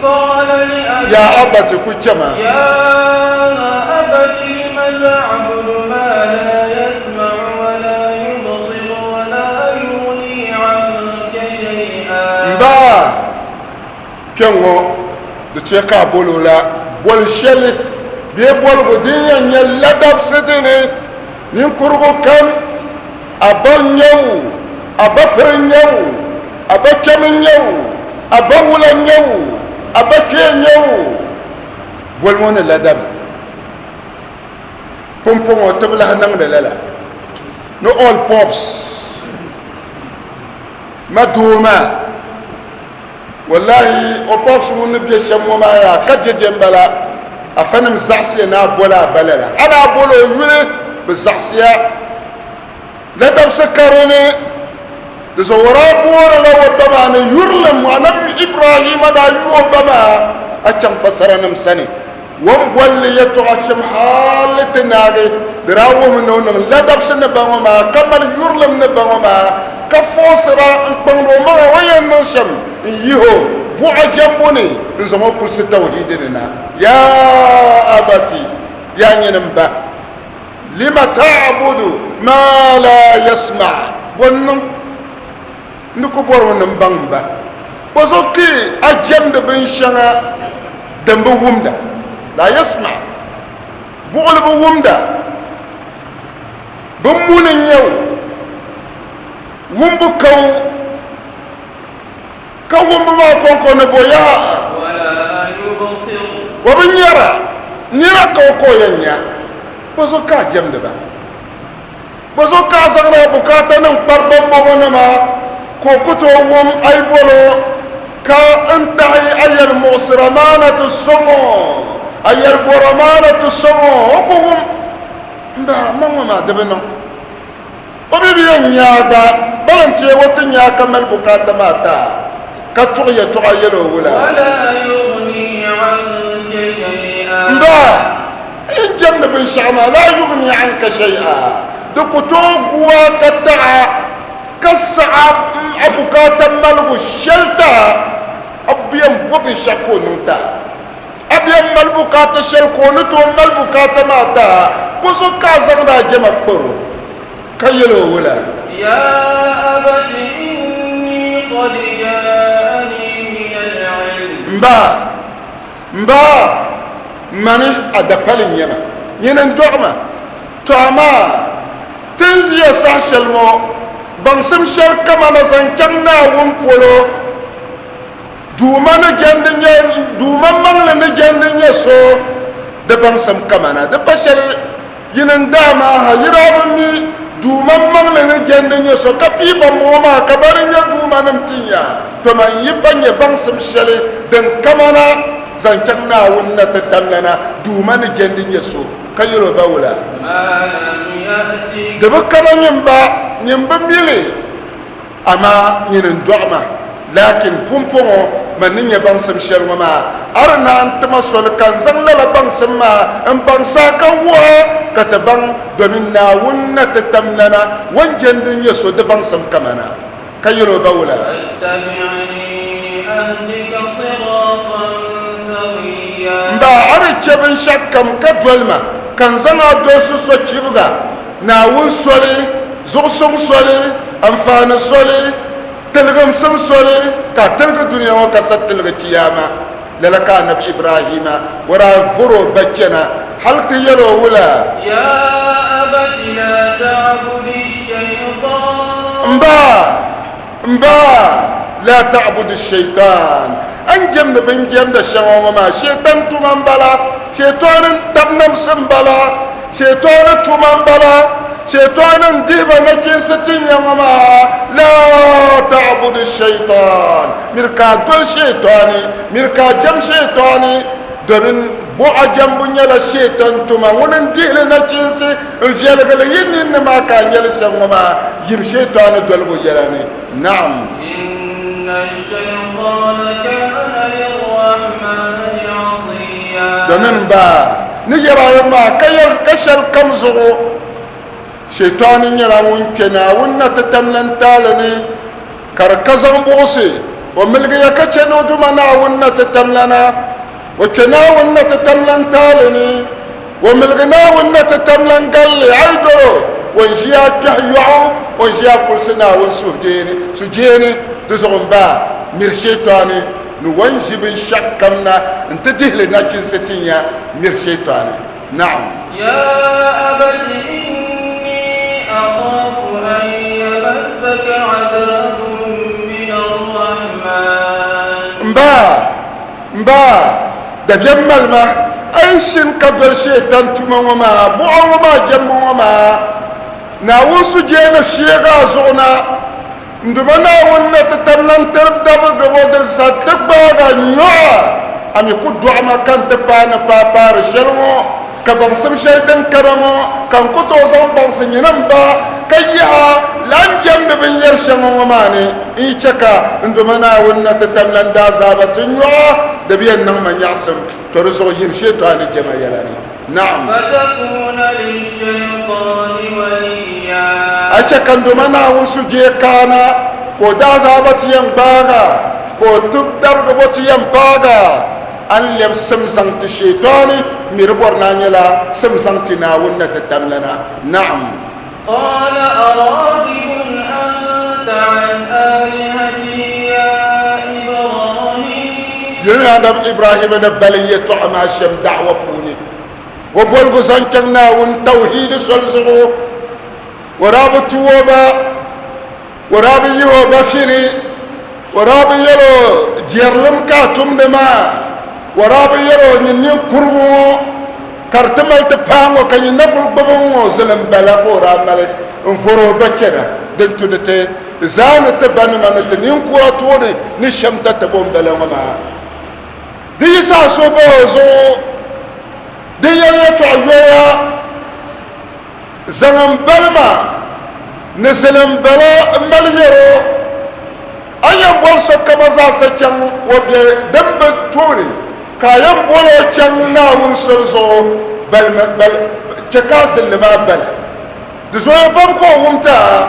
yaa abati, ku chɛ ma. M ba, kpɛŋŋɔ di chɛ ka a bol o la bol shɛli bee boligu din yɛn nyɛ ladabisi dini ninkurugu kam, a ba n-nyɛ o, a ba piri n-nyɛ o. A ba kpɛm n-nyɛ o, a ba wula n-nyɛ o, a ba kpee n-nyɛ o. Boli ŋɔ ni ladabi. Pumpɔŋɔ ti bi lahi niŋdi lala ni all pops ma doo maa wallahi o pops ŋun ni be shɛm ŋɔ maa yaa ka dɛdɛ m-bala afanim zaɣisiya ni a boli a ba lala hali a boli o yuli bɛ zaɣisiya ladabisi karo ni di zuɣu o daa boorila o ba maa ni yurilim anabi Ibrahima daa yu o ba maa a chaŋ fasaranim sani O ni boli li yɛtɔɣa shɛm hal ti naagi, di daa wuhimi ni o niŋ ladabisi ni ba ŋɔ maa, ka mali yurilim ni ba ŋɔ maa, ka foosira n-kpaŋdi o maŋa o ni yɛn niŋ shɛm n-yih o buɣa jɛmbu ni n-zaŋ o kulisi tawhiidi ni na. Yaa abati, yaa nyini m ba, lima ta'budu maa laa yasma, bɔ n-niŋ N ni ku bɔrimi ni m baŋ m ba, bɔzuɣu ka a jɛmdi binshɛŋa din bi wumda? Laa yasma, buɣili bi wumda, bɛ muni n-nyɛ o, wumbu ka o, ka wumbu maa kɔŋko ni bo yaha? O bi nyara, nira ka o ka o yɛn nya, bɔzuɣu ka a jɛmdi ba? Bɔ zuɣu ka a zaŋdi a bukaatanim kpari bambɔŋɔnima ka o ku tooi wum a yi bol o, ka n tahi a yɛlimuɣisira maa na ti sɔŋ o, a yɛlibɔra maa na ti sɔŋ o, o ku wum. M ba, ma ŋɔ maa di bi niŋ. O mi bi yɛn nya a gba, bala n-teeg o ti nya a ka mali bukaata maa ti a, ka tuɣi yɛtɔɣa yɛl o wula? M ba, N jɛmdi binshɛɣu maa, laa yughni anka shay'a, di ku tooi gu a ka taɣ a ka saɣ a bukaata maligu shɛli ti a, a bi yɛn bo binshɛɣu ka o niŋ ti a. A bi yɛn mali bukaata shɛli ka o ni tooi mali bukaata maa ti a, bɔzuɣu ka a zaŋdi a jɛma kpar o ka yɛl o wula? Ya abati inni qad ja'ani min al-'ilm. M ba, M ba, mani a dapali n-nyɛ ma, nyini n-dɔɣi ma. Tɔ amaa ti ni ʒiya saha shɛli ŋɔ, baŋsim shɛli kamana zaŋ chaŋ Naawuni polo, Duuma ni jɛndi nyɛ, Duuma maŋli ni jɛndi nyɛ so, di baŋsim kamana di pa shɛli. Yini n-daa maa ha, yi daa bi mi Duuma maŋli ni jɛndi nyɛ so, ka pii bambɔŋɔ maa ka bɛ di nyɛ duumanim tin ya. Tɔ man yi pa nyɛ baŋsim shɛli din kamana zaŋ chaŋ Naawuni na ti tamlana Duuma ni jɛndi nyɛ so, ka yɛl o ba wula? Di bi kama nyin ba, nyin bi mi li. Amaa nyini n-dɔɣi ma, laakin pumpɔŋɔ man ni nya baŋsim shɛli ŋɔ maa, a di naan ti ma soli ka n zaŋ lala baŋsim maa m-baŋs a ka wuh a ka ti baŋ, domin Naawuni na ti tam nana o ni jɛndi n-nyɛ so di baŋsim kamana. Ka yɛl o ba wula? M ba, a di chɛ binshɛɣukam ka doli ma, ka n zaŋ a dolsi sochibga. Naawuni soli, zuɣusuŋ soli, anfaani soli, tiligimsim soli, ka a tiligi dunia ŋɔ ka sa tiligi Chiyaama. Lala ka Anabi Ibrahima o daa vɔr o ba chana hal ti yɛl o wula? Ya abati la ta'budi shaytan. M ba, m ba, la ta'budi shaytan. A ni jɛmdi binjɛmda shɛŋa ŋɔ maa, shaytan tuma m-bala, shaytan n-tab namsi m-bala. Shɛtɔni tuma m-bala, shɛtɔni n-dihi ba nachinsi ti nya ŋɔ maa, laa ta'budu shɛitɔn, miri ka a doli shɛtɔni, miri ka a jɛm shɛtɔni, domin buɣa jɛmbu nyɛla shɛtɔn tuma, ŋuni n-dihi li nachinsi n-viɛligi li yi ninni maa ka a nya li shɛm ŋɔ maa, yim shɛtɔni dolibu yɛla ni. Naam. Inna shɛitɔna kana lirrahmani asiya. Domin ba Ni yɛra ya maa ka yɛli ka shɛli kam zuɣu, Shɛitani nyɛla ŋun kpe Naawuni na ti tamlan taali ni, ka di ka zaŋ buɣisi o miligi ya ka chɛ ni o Duuma Naawuni na ti tamlana. O kpe Naawuni na ti tamlan taali ni, o miligi Naawuni na ti tamlan galli. A yi dol o, o ni ʒi a kpɛhi yɔɣu, o ni ʒi a kulisi Naawuni sujeeni. Di zuɣu m-ba, miri Shɛitani. Ni o ni ʒi binshɛɣukam na nti dihi li nachinsi ti nya miri shɛitani. Naam. Ya abati inni akhafu an yamassaka adhabun min Allah. M ba, dabiɛm mali ma, a yi shini ka doli Shɛitan tuma ŋɔ maa, buɣa ŋɔ maa jɛmbu ŋɔ maa, Naawuni sujee ni sheeg a zuɣu na. N Duuma Naawuni ni ti tam na n-tiri dabigibo din sa ti gbaag a nyɔɣ a, a mi ku dɔɣi ma ka n ti paai ni paai paari shɛli ŋɔ, ka baŋsim shɛli din kana ŋɔ ka n ku tooi zaŋ baŋsi nyini m ba ka yaha lan jɛmdi binyɛr shɛŋa ŋɔ maa ni n yi chɛ ka n Duuma Naawuni na ti tam lan daazaaba ti nyɔɣ a, di bi yɛn niŋ ma nyaɣisim, to di zuɣu yim shee to a ni jɛma yɛla ni. Naam. A chɛ ka n Duuma Naawuni sujee kaana, ka o daazaaba ti yɛn gbaag a, ka o tib darigibo ti yɛn paag a. A ni lɛbi sim zaŋ ti Shietaani, mi di bɔri ni a nyɛla sim zaŋ ti Naawuni na ti tamlana. Naam. Yuli Anabi Ibrahima ni bali yɛtɔɣa maa shɛm da'awa puuni, o boligu zaŋ chaŋ Naawuni tawhiidi soli zuɣu, o daa bi tu o ba, o daa bi yihi o ba fini, o daa bi yɛl o jɛrilim ka a tumdi maa, o daa bi yɛl o nyin ninkurigu ŋɔ ka di ti mali ti paai ŋɔ ka nyin na kul gbibi ŋ-ŋɔ zilim bala ka o daa mali n-vɔr o ba chana din tu ni ti zaani ti banima ni ti ninkura tooni ni shɛm tatabo m-bala ŋɔ maa. Di yi saha so bah o zuɣu di yɛli yɛtɔɣ yoya. Zaŋ m balima ni zilim bala m-mali yɛr o, a ni yɛn boli sokama zaasa chaŋ o be din bi tooni, ka a yɛn bol o chaŋ Naawuni soli zuɣu, balima, bal, chɛ ka a zilli maa bali. Di zooya pam ka o wum ti a,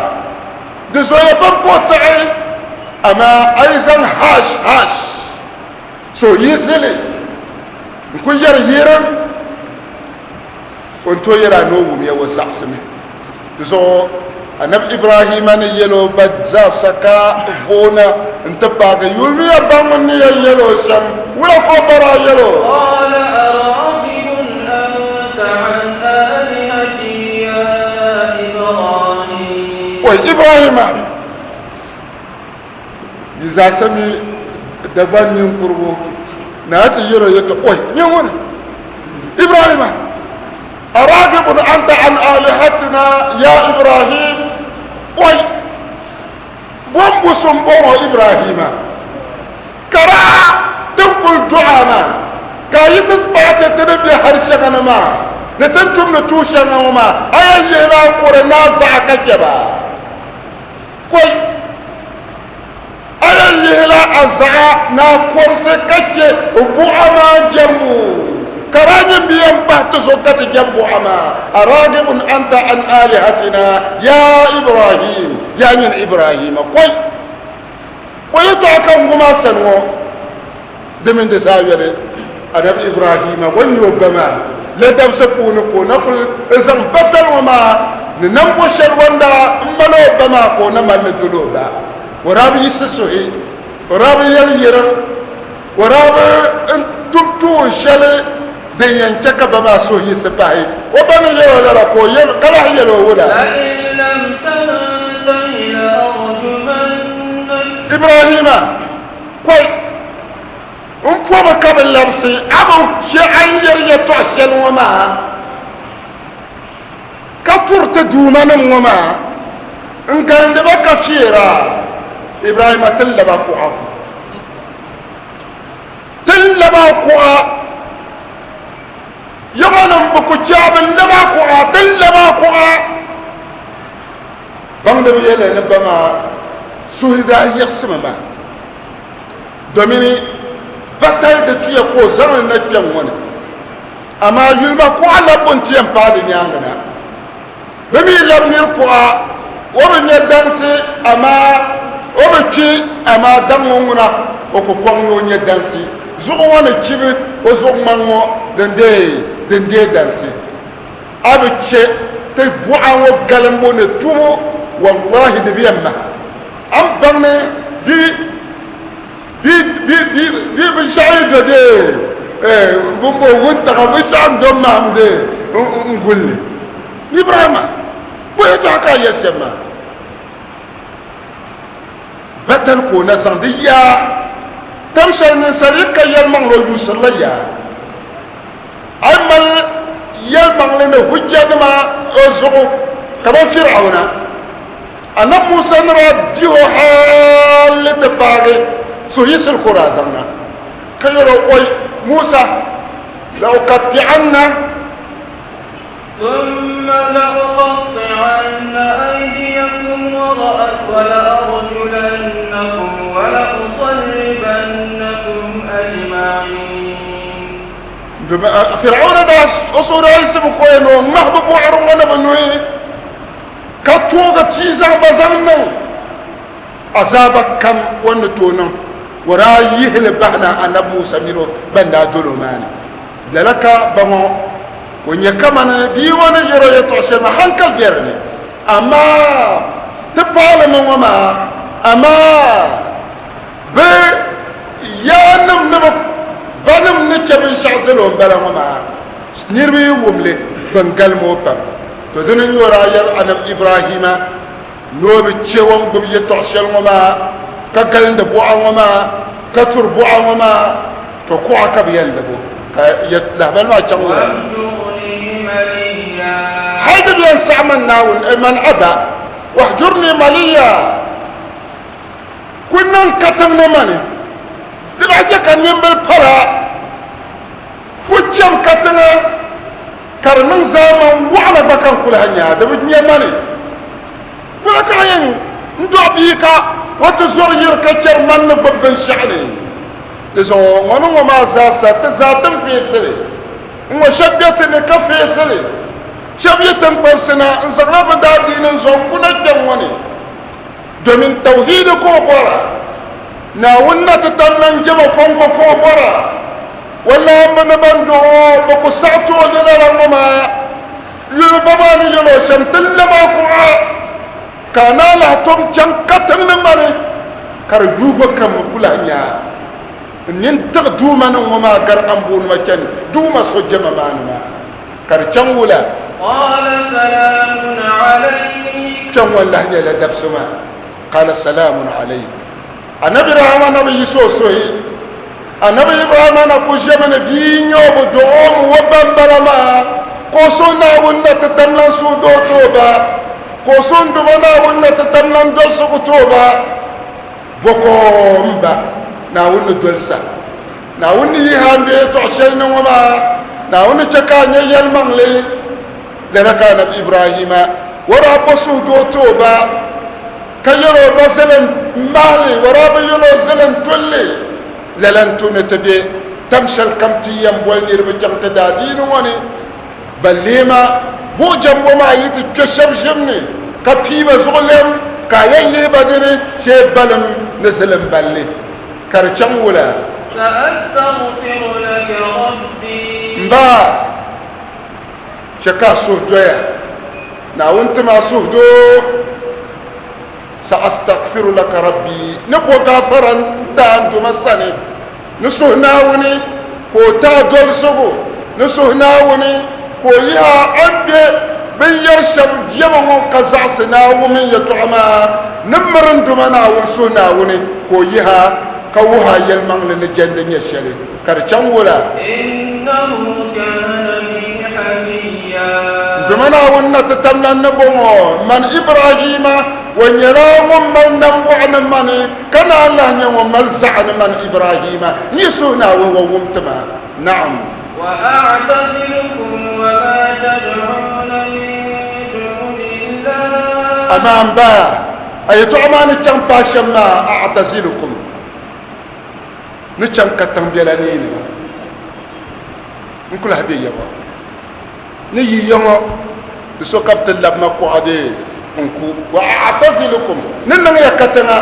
di zooya pam ka o tiɣi, amaa a yi zaŋ harsh, harsh, so yi zili n-kul yɛri yirim. O ni tooi yɛl a ni o wumya o zaɣisimi. Di zuɣu Anabi Ibrahima ni yɛl o ba zaasa ka voona nti paagi yumiya ba ŋun ni yɛn yɛl o shɛm. Wula ka o ba daa yɛl o? Oi Ibrahima! Yi zaasa mi Dagbaŋ ninkurigu naa ti yɛl o yɛtɔɣa, Oi, nyɛ ŋuni? Ibrahima, Aragibun anta an alihatina ya Ibrahim? Oi, bombusu m-bɔŋɔ Ibrahima, ka daa ti ni kul dɔɣ a maa, ka a yiɣisi paɣi ti ti ni be hal shɛŋa ni maa ni ti ni tumdi tuun shɛŋa ŋɔ maa, a yɛn yihila a kɔre ni a zaɣa ka chɛ ba. Kɔi, a yɛn yihila a zaɣa ni a kɔrisi ka chɛ buɣa maa jɛmbu, ka daa nyin bi yɛn pahi ti zuɣu ka ti jɛm buɣa maa. Aragibun anta an alihatina ya Ibrahim, yaa nyini Ibrahima, kɔi, o yɛtɔɣa ka n wum a sani ŋɔ, di mini di zaa yoli Anabi Ibrahima o ni nyɛ o ba maa la dabisi puuni ka o na kul zaŋ batali ŋɔ maa ni nambo shɛli o ni daa mali o ba maa ka o na mali li doli o ba. O daa bi yiɣisi suhi, o daa bi yɛli yiriŋ, o daa bi tum tuun shɛli din yɛn chɛ ka ba maa suhu yiɣisi pahi o ba ni yɛl o lala ka lahi yɛl o wula? Ibrahima! Kɔi! M pɔbi ka bi labisi a bi chɛ a ni yɛri yɛtɔɣ shɛli ŋɔ maa, ka turi ti duumanim ŋɔ maa n-galindi ba ka feer a. Ibrahima ti lab a kuɣa ku. Ti lab a kuɣa. Yaŋɔnim bi ku chɛ a bi lab a kuɣa, ti lab a kuɣa. Baŋdiba yɛliya ni ba maa suhi daa yiɣisimi maa domini batali di tuya ka o zaŋ li na kpɛŋ ŋɔ ni, amaa yuli ma kuɣa labbu nti yɛn paai di nyaaŋa na. Bɛ mi lab miri kuɣa, o bi nya dansi, amaa o bi kpi, amaa daŋ ŋɔ ŋuna o ku kɔŋ ni o nya dansi. Zuɣu ŋɔ ni chibi o zuɣu ŋmaŋ ŋɔ din deei din deei dansi. A bi chɛ ti buɣa ŋɔ galimbu ni tubu, wallahi di bi yɛn maha. A ni baŋ ni bi bi bi bi bi binshɛɣu yi do dee bimbo wuntaŋa binshɛɣu n-do mahim dee n-guli li. Ibrahima, bo yɛtɔɣa ka a yɛli shɛm maa? Batali ka o na zaŋ di yaa. Tam shɛli ninsal yi ka yɛlimaŋli o yuusirila yaa. A yi mali yɛlimaŋli ni hujjanima o zuɣu kaman Fir'auna, Annabi Musa ni daa dih o hali ti paagi suhuyiɣisili ka o daa zaŋ na, ka yɛl o, Oi Musa, la'uqatti'anna. ثم لأقطعن أيديكم ولأرجلنكم ولأصلبنكم أجمعين. Fir'auna daa o suhu daa yiɣisimi ka o yɛn ni o ŋmahi bɛ buɣiri ŋɔ ni bɛ nuhi ka toogi tia zaŋ ba zaŋ niŋ azaaba kam o ni tooi niŋ. O daa yihi li bahina Anabi Musa mini o ban daa doli o maa ni. Lala ka ba ŋɔ o nyɛ kamani bia ŋɔ ni yɛr o yɛtɔɣ shɛli maa hankali be di ni, amaa ti paɣilimi ŋɔ maa, amaa bɛ yaannim ni bɛ banim ni chɛ binshɛɣu zali o m-bala ŋɔ maa, niriba yi wum li, bɛn galim o pam. To dini n-nyɛ o daa yɛli Anabi Ibrahima ni o bi chɛ o ni gbubi yɛtɔɣ shɛli ŋɔ maa, ka galindi buɣa ŋɔ maa, ka turi buɣa ŋɔ maa, to kuɣa ka bɛ yɛn lab o, ka lahibali maa chaŋ wula? Hal di bi yɛn saɣi man Naawuni, man aba, wahjurni maliya, ku niŋ katiŋ ni mani, di lahi chɛ ka nimbili pala ku cham katiŋa ka di niŋ zaamani waɣila gba ka n ku lahi nya a, di bi nya mani. Wula ka a yɛn n dɔɣi bia ka o ti zɔri yiri ka chɛri mani ni gbubi binshɛɣu ni? Di zuɣu ŋɔ ni ŋɔ maa zaasa ti zaa ti ni feesi li. N-ŋɔ shɛba be ti ni ka feesi li. Shɛba yi tiŋkpansi na n-zaŋla bɛ daadiini n-zaŋ kuna kpɛŋ ŋɔ ni domin tawhiidi ka o bɔra. Naawuni na ti tam lan jɛma kɔŋko ka o bɔra. O laamba ni ban dɔɣ o, bɛ ku saɣi ti o ni lala ŋɔ maa. Yuli ba maa ni yɛl o shɛm, ti lab a kuɣa, ka a naan lahi tom chaŋ katiŋ ni mani, ka di yuugi kam mi ku lahi nya a. N nini tiɣi Duuma ni ŋɔ maa gari amboonima chani Duuma so jɛma maa ni maa, ka di chaŋ wula? Qala salamun alayk. Kpɛŋ ŋɔ n-lahi nyɛla dabisi maa. Qala salamun alayk. Anabi Rahama na bi yiɣisi o suhi. Anabi Ibrahima na ku ʒemi ni bia n-nyɛ o bi dɔɣ o mi o ba m-bala maa, ka o suhi Naawuni na ti tam lan suhudoo ti o ba, ka o suhi n Duuma Naawuni na ti tam lan dolisigu ti o ba. Bɔkɔ m-ba Naawuni ni dolisa. Naawuni ni yihi a m-be yɛtɔɣ shɛli ni ŋɔ maa, Naawuni ni chɛ ka a nya yɛlimaŋli. Lala ka Anabi Ibrahima o daa bo suhudoo ti o ba. Ka yɛl o ba zilin mahili, o daa bi yɛl o zilin tulli. Lala n-tu ni ti be tam shɛlikam ti yɛn boli niriba chaŋ ti daadiini ŋɔ ni. Balleema, buɣijɛmbo maa yi ti kpe shɛb ʒim ni, ka pii ba zuɣu lɛm, ka a yɛn yihi ba di ni shee balim ni zilim balli, ka di chaŋ wula? Sa'astaghfiru laka rabbi. M ba, chɛ ka a suhu doya. Naawuni tim a suhudoo, Sa-astaghfiru laka Rabbi, ni bo gaafara n-ti a n Duuma sani, ni suhi Naawuni ka o ti a dolsigu, ni suhi Naawuni ka o yihi a a ni be binyɛr shɛb jɛma ŋɔ ka zaɣisi Naawuni mini yɛtɔɣa maa, ni miri n Duuma Naawuni suhi Naawuni ka o yihi a ka wuhi a yɛlimaŋli ni jɛndi nyɛ shɛli. Ka di chaŋ wula? Innahu kana bi hafiya. Dama Naawuni na ti tam lan ni bɔŋɔ, Man Ibrahima, o nyɛla ŋun mali nambɔɣu ni mani, ka naan lahi nyɛ ŋun mali zaɣa ni man Ibrahima. N yi suhi Naawuni, o wum ti ma. Naam. Wa a'tazilukum wa ma tad'una min dunillah. Amaa m ba, a yɛtɔɣa maa ni chaŋ paai shɛm maa, a'tazilukum. Ni chaŋ katiŋ biɛla ni yi ni ŋɔ, n ku lahi be ya ŋɔ. Ni yi ya ŋɔ, di so ka bɛ ti labi ma kuɣa dee n ku. Wa a'tazilukum, ni niŋ ya katiŋa,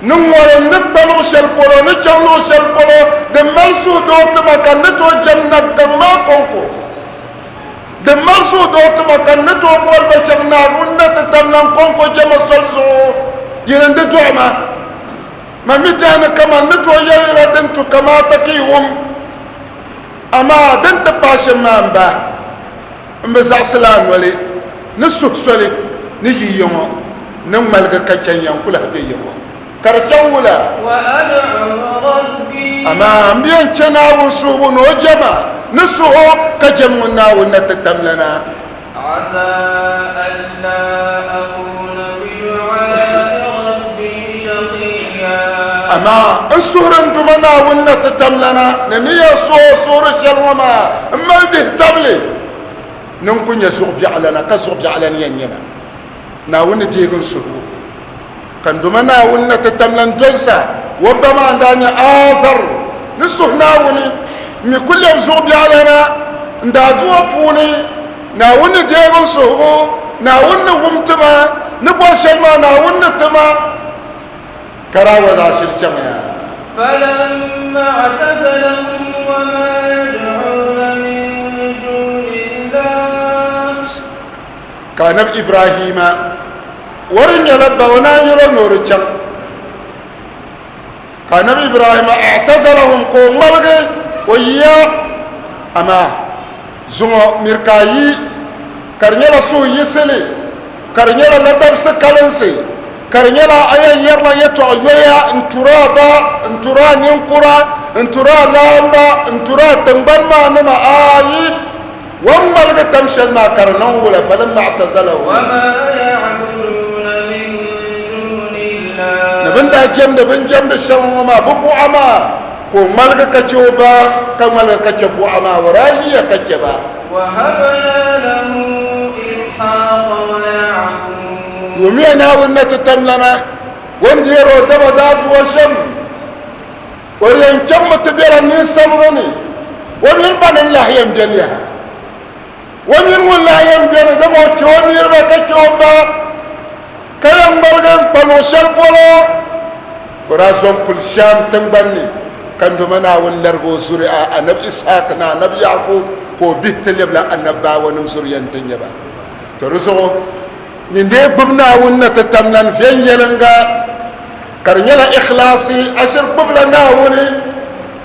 ni ŋɔrim ni kpa luɣ shɛli polo, ni chaŋ luɣ shɛli polo din mali suhudoo ti ma ka n ni tooi jɛm nabigaŋ maa kɔŋko. Din mali suhudoo ti ma ka n ni tooi boli ba chaŋ Naawuni na ti tam lan kɔŋko jɛma soli zuɣu, yini n-di dɔɣi ma. Man mi tɛhi ni kaman ni tooi yɛli ya din tu kamaata ka yi wum, amaa din ti paai shɛm maa m-ba, m bi zaɣisila a noli ni suhu soli ni yi ya ŋɔ ni ŋmaligi ka chɛn ya n-ku lahi be ya ŋɔ. Ka di chaŋ wula? Amaa m bi yɛn chɛ Naawuni suhibu ni o jɛma ni suh o ka jɛm ŋun Naawuni na ti tamlana. Amaa n suhiri n Duuma Naawuni na ti tamlana ni ni yɛn suh o suhiri shɛli ŋɔ maa m mali dihitabili ni n ku nyɛ zuɣubiɛɣulana ka zuɣubiɛɣulana yɛn nyɛ ma. Naawuni ni deegi n suhigu. Ka n Duuma Naawuni na ti tam lan dolisa o ba maa n-daa nyɛ Aazar ni suhi Naawuni m mi ku lɛbi zuɣubiɛɣulana n daadua puuni. Naawuni ni deegi n suhigu, Naawuni ni wum ti ma, ni bɔri shɛli maa Naawuni ni ti ma. Ka daa wa daa shiri chaŋya. فلما اعتزلهم وما يدعون من دون الله. Ka Anabi Ibrahima wari nyɛla ba o naan yɛl o ni o di chaŋ. Ka Anabi Ibrahima i'tazalahum ka o ŋmaligi o yiya, amaa zuŋɔ miri ka a yi ka di nyɛla suhuyiɣisili, ka di nyɛla ladabsi kalinsi, ka di nyɛla a yɛn yɛrila yɛtɔɣ yoya n-turi a ba, n-turi a ninkura, n-turi a laamba, n-turi a tiŋgbani maa nima, aai! O ni ŋmaligi tam shɛli maa ka di niŋ wula? Falamma i'tazalahum. Ni bɛ ni daa jɛmdi bɛ ni jɛmdi shɛŋa ŋɔ maa, bɛ buɣa maa, ka o ŋmaligi ka chɛ o ba, ka ŋmaligi ka chɛ buɣa maa, o daa yiya ka chɛ ba. Yumiya Naawuni na ti tamlana, o ni deeri o daba daa dua shɛm. O yɛn chaŋmi ti bela ninsabira ni, o mini banim lahi yɛn beni yaha. O mini ŋun lahi yɛn beni, dama o chɛ o niriba ka chɛ o ba, ka yɛn ŋmaligi n-kpa luɣ shɛli polo. O daa zo n-kuli Sham tiŋgbani ni, ka n Duuma Naawuni larigi o zuriya Anabi Ishaq ni Anabi Yaakubu, ka o bihi ti lɛbila anabaawanim zuriya nti nyɛ ba. To di zuɣu nyin dee gbubi Naawuni na ti tamlan viɛnyɛliŋga. Ka di nyɛla ikhlaasi, a shiri gbubila Naawuni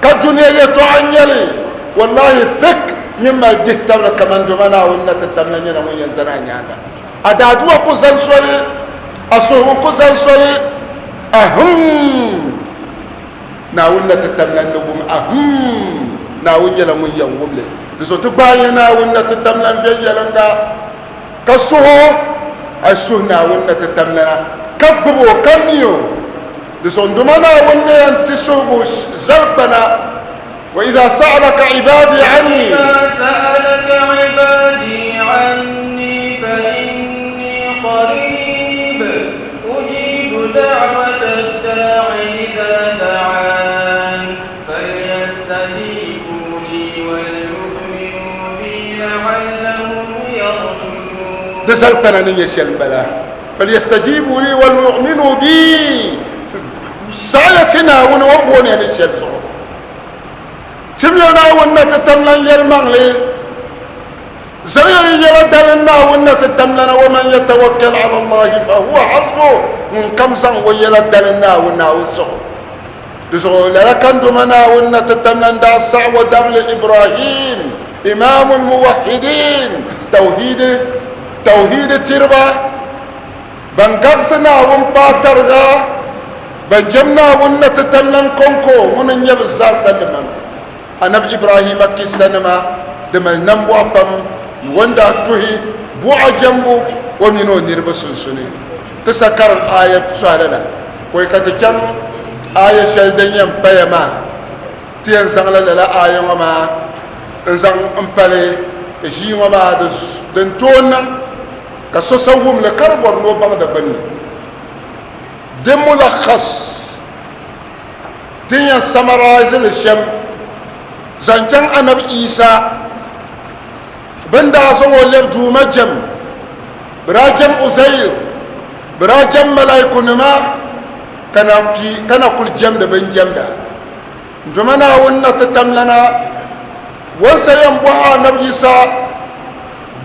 ka dunia yɛtɔɣa n-nyɛ li. Wallahi fik nyin mali dihitabili kaman doma Naawuni na ti tamla nyɛla ŋun yɛn zani a nyaaŋa. A daadua ku zani soli, a suhigu ku zani soli, ahum! Naawuni na ti tamla n-ni wum, ahum! Naawuni nyɛla ŋun yɛn wum li. Di zuɣu ti gbaai ya Naawuni na ti tamla n-viɛnyɛliŋga. Ka suh o, a suhi Naawuni na ti tamlana, ka gbib o, ka mi o. Di zuɣu n Duuma Naawuni ni yɛn ti suhigu zalikpana, Wa idha sa'alaka ibadi anni. Wa idha sa'alaka ibadi anni fa inni qarib, ujibu da'wata ad-da'i idha da'an, falyastajibu li wal-yu'minu bi la'allahum yarshudun. Di zalikpana ni nyɛ shɛli m-bala, Falyastajibu li wal-yu'minu bi, saɣiya ti Naawuni o ni booni ya ni shɛli zuɣu. Timiya Naawuni na ti tamlan yɛlimaŋli. Zaŋya yi yɛla dalim Naawuni na ti tamlana, wa man yatawakkal ala Allahi fahuwa hasbuh, ŋunkam zaŋ o yɛla dalim Naawuni, Naawuni saɣ o. Di zuɣu lala ka n Duuma Naawuni na ti tam lan daa saɣi o dabili Ibrahim, Imaamul Muwahidin, Tauhiidi, Tauhiidi tiriba, ban gabisi Naawuni paai tariga, ban jɛm Naawuni na ti tam lan kɔŋko, ŋuni n-nyɛ bɛ zaasa limam. Anabi Ibrahima kissanima di mali nambɔɣu pam ni o ni daa tuhi buɣa jɛmbu o mini o niriba sunsuni. Ti sa karim aaya sɔhila la pɔi ka ti chaŋ aaya shɛli din yɛn paya maa. Ti yɛn zaŋla lala aaya ŋɔ maa n-zaŋ m-pali ʒii ŋɔ maa din tooi niŋ ka so sa wum li ka di bɔri ni o baŋ di gbunni. Di mulakhas, ti ni yɛn summarize li shɛm zaŋ chaŋ Anabi Isa bɛ ni daa zaŋ o lɛbi Duuma jɛm, bɛ daa jɛm Uzair, bɛ daa jɛm malaikunima ka na kpi ka na kuli jɛmdi bɛ ni jɛmda. N Duuma Naawuni na ti tamlana o ni sa yɛn bɔhi Anabi Yisa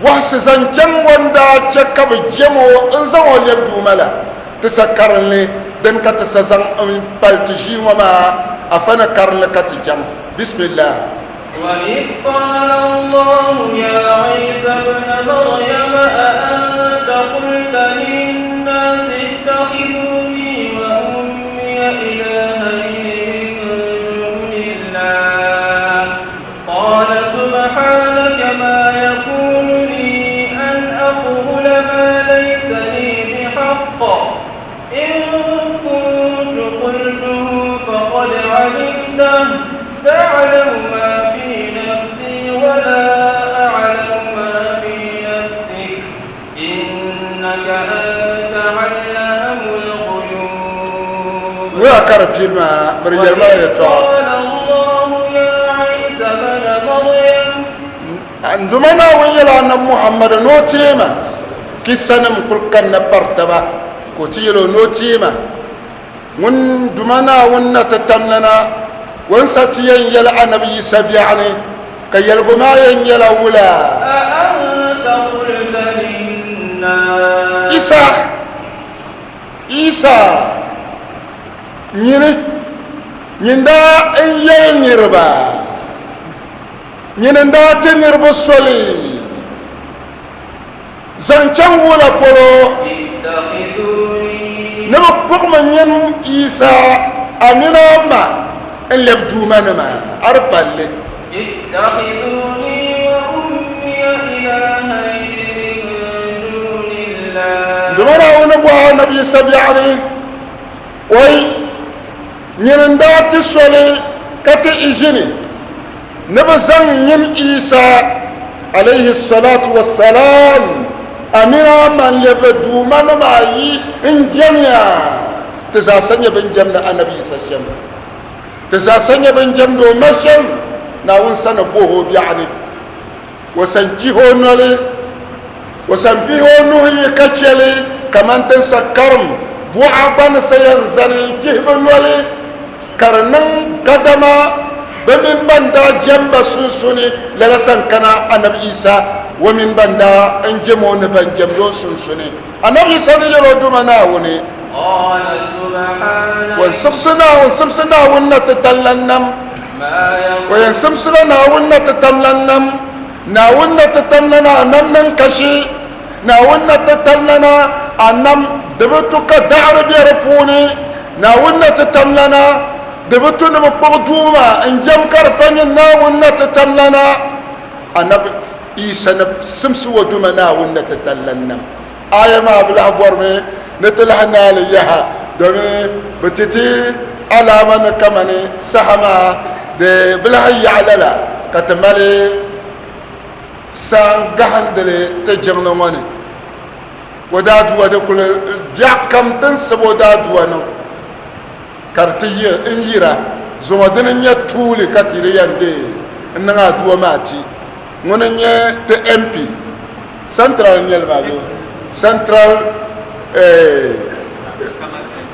bɔhisi zaŋ chaŋ o ni daa chɛ ka bɛ jɛm o n-zaŋ o lɛbi Duuma la. Ti sa karinli din ka ti sa zaŋ m-pali ti ʒii ŋɔ maa, afa ni karinli ka ti chaŋ. Bismillah. وإذ قال الله يا عيسى ابن مريم أأنت قلت للناس اتخذوني وأمي تعلم ما في نفسي ولا أعلم ما في نفسك إنك أنت علام الغيوب. Wula ka di pili maa, bɛ di yɛli ma la yɛtɔɣa. قال الله يا عيسى ابن مريم. N Duuma Naawuni yɛla Anabi Muhammad ni o teei ma, kissanim kul kanna pari taba, ka o ti yɛl o ni o teei ma. Ŋun Duuma Naawuni na ti tamlana, o ni sa ti yɛn yɛli Anabi Yisa biɛɣuni, ka yɛligu maa yɛn nyɛla wula? أأنت قلت للناس Isa, Isa, nyini, nyin daa n yɛli niriba, nyini n daa ti niriba soli zaŋ chaŋ wula polo اتخذوني ni bɛ kpuɣimi nyin Isa a mini a ma n-lɛbi duumanima a di palli. اتخذوني وأمي إلهين من دون الله. Duuma Naawuni bɔhi Anabi Yisa biɛɣuni, Oi, nyini n-daa ti soli ka ti ʒini ni bɛ zaŋ nyin Isa alayhi salatu wa salam a mini a ma n-lɛbi duumanima ayi n-jɛmya? Ti zaasa nyɛ bɛn jɛmdi Anabi Yisa shɛm. Ti zaasa nyɛ bɛn jɛmdi o ma shɛm. Naawuni sani bɔh o biɛɣuni, o san chihi o noli, o san pihi o nuhi yi ka chɛ li kaman ti ni sa karim buɣa gba ni sa yɛn zani n-chihi bɛ noli ka di niŋ kadama bɛ mini ban daa jɛm ba sunsuuni lala san kana Anabi Isa o mini ban daa n jɛm o ni ban jɛmdi o sunsuuni. Anabi Isa ni yɛl o Duuma Naawuni, قال سبحانك O ni simsi Naawuni simsi Naawuni na ti tali lan nam. ما O yɛn simsila Naawuni na ti tam lan nam. Naawuni na ti tam lana a nam niŋ kashi. Naawuni na ti tam lana a nam di bi tu ka daɣiri be di puuni. Naawuni na ti tam lana di bi tu ni bi kpuɣi duuma n-jɛm ka di pa nyin Naawuni na ti tam lana. Anabi Isa ni simsi o Duuma Naawuni na ti tali lan nam. Aya maa bi lahi bɔrimi ni ti lahi naai li yaha, domin bɛ ti ti alaama ni kamani saha maa di bi lahi yaɣi lala ka ti mali sa n-gahindili ti jiŋli ŋɔ ni. O daaduwa di kuli biɛɣu kam ti ni sib o daaduwa niŋ ka di ti yi n-yira zuŋɔ dini n-nyɛ tuuli ka ti di yɛn deei n-niŋ aduwa maa ti. Ŋuni n-nyɛ ti MP Central n-nyɛ li maa bee? Central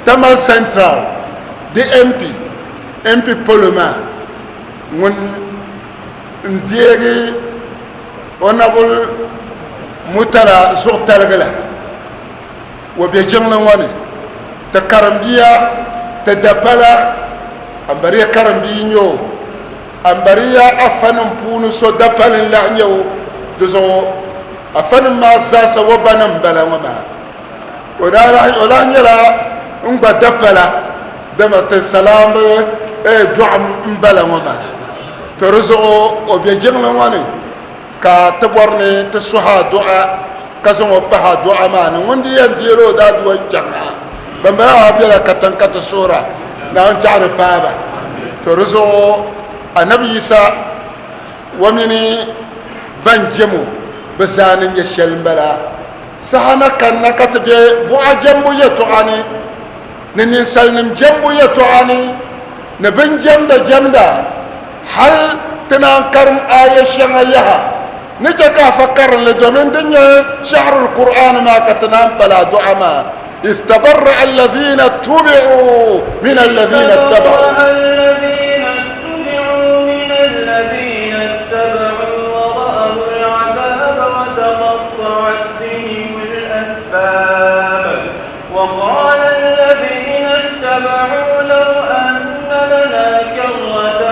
Tamale Central di MP, MP polo maa ŋun n-deegi Honourable Murtala zuɣutaligi la, o be jiŋli ŋɔ ni. Ti karimbia, ti dapala, Ambariya karimbia n-nyɛ o. Ambariya afanim puuni so dapali n-lahi nyɛ o, di zuɣu afanim maa zaasa o ba ni m-bala ŋɔ maa. O daa lahi, o lahi nyɛla n gba dapala, dama ti salaambi dɔɣim m-bala ŋɔ maa. To di zuɣu o be jiŋli ŋɔ ni ka ti bɔri ni ti suhi adu'a ka zaŋ o pahi adu'a maa ni. Ŋun di yɛn deeri o daadu'a kpɛŋ maa, bambala maa bela katiŋ ka ti suhira Naawuni tɛɣu di paai ba. To di zuɣu Anabi Yisa wa mini ban jɛm o bɛ zaa ni nyɛ shɛli m-bala. Saha na kanna ka ti be buɣa jɛmbu yɛtɔɣa ni, ni ninsalinim jɛmbu yɛtɔɣa ni, ni bɛn jɛmda jɛmda hal ti naan karim aaya shɛŋa yaha ni chɛ ka afa karim li domin di nyɛ shahrul Qur'an maa ka ti naan pali adu'a maa idh tabarra'a alladhina tubi'u min alladhina ittaba'u. وقال الذين اتبعوا لو أن لنا كرة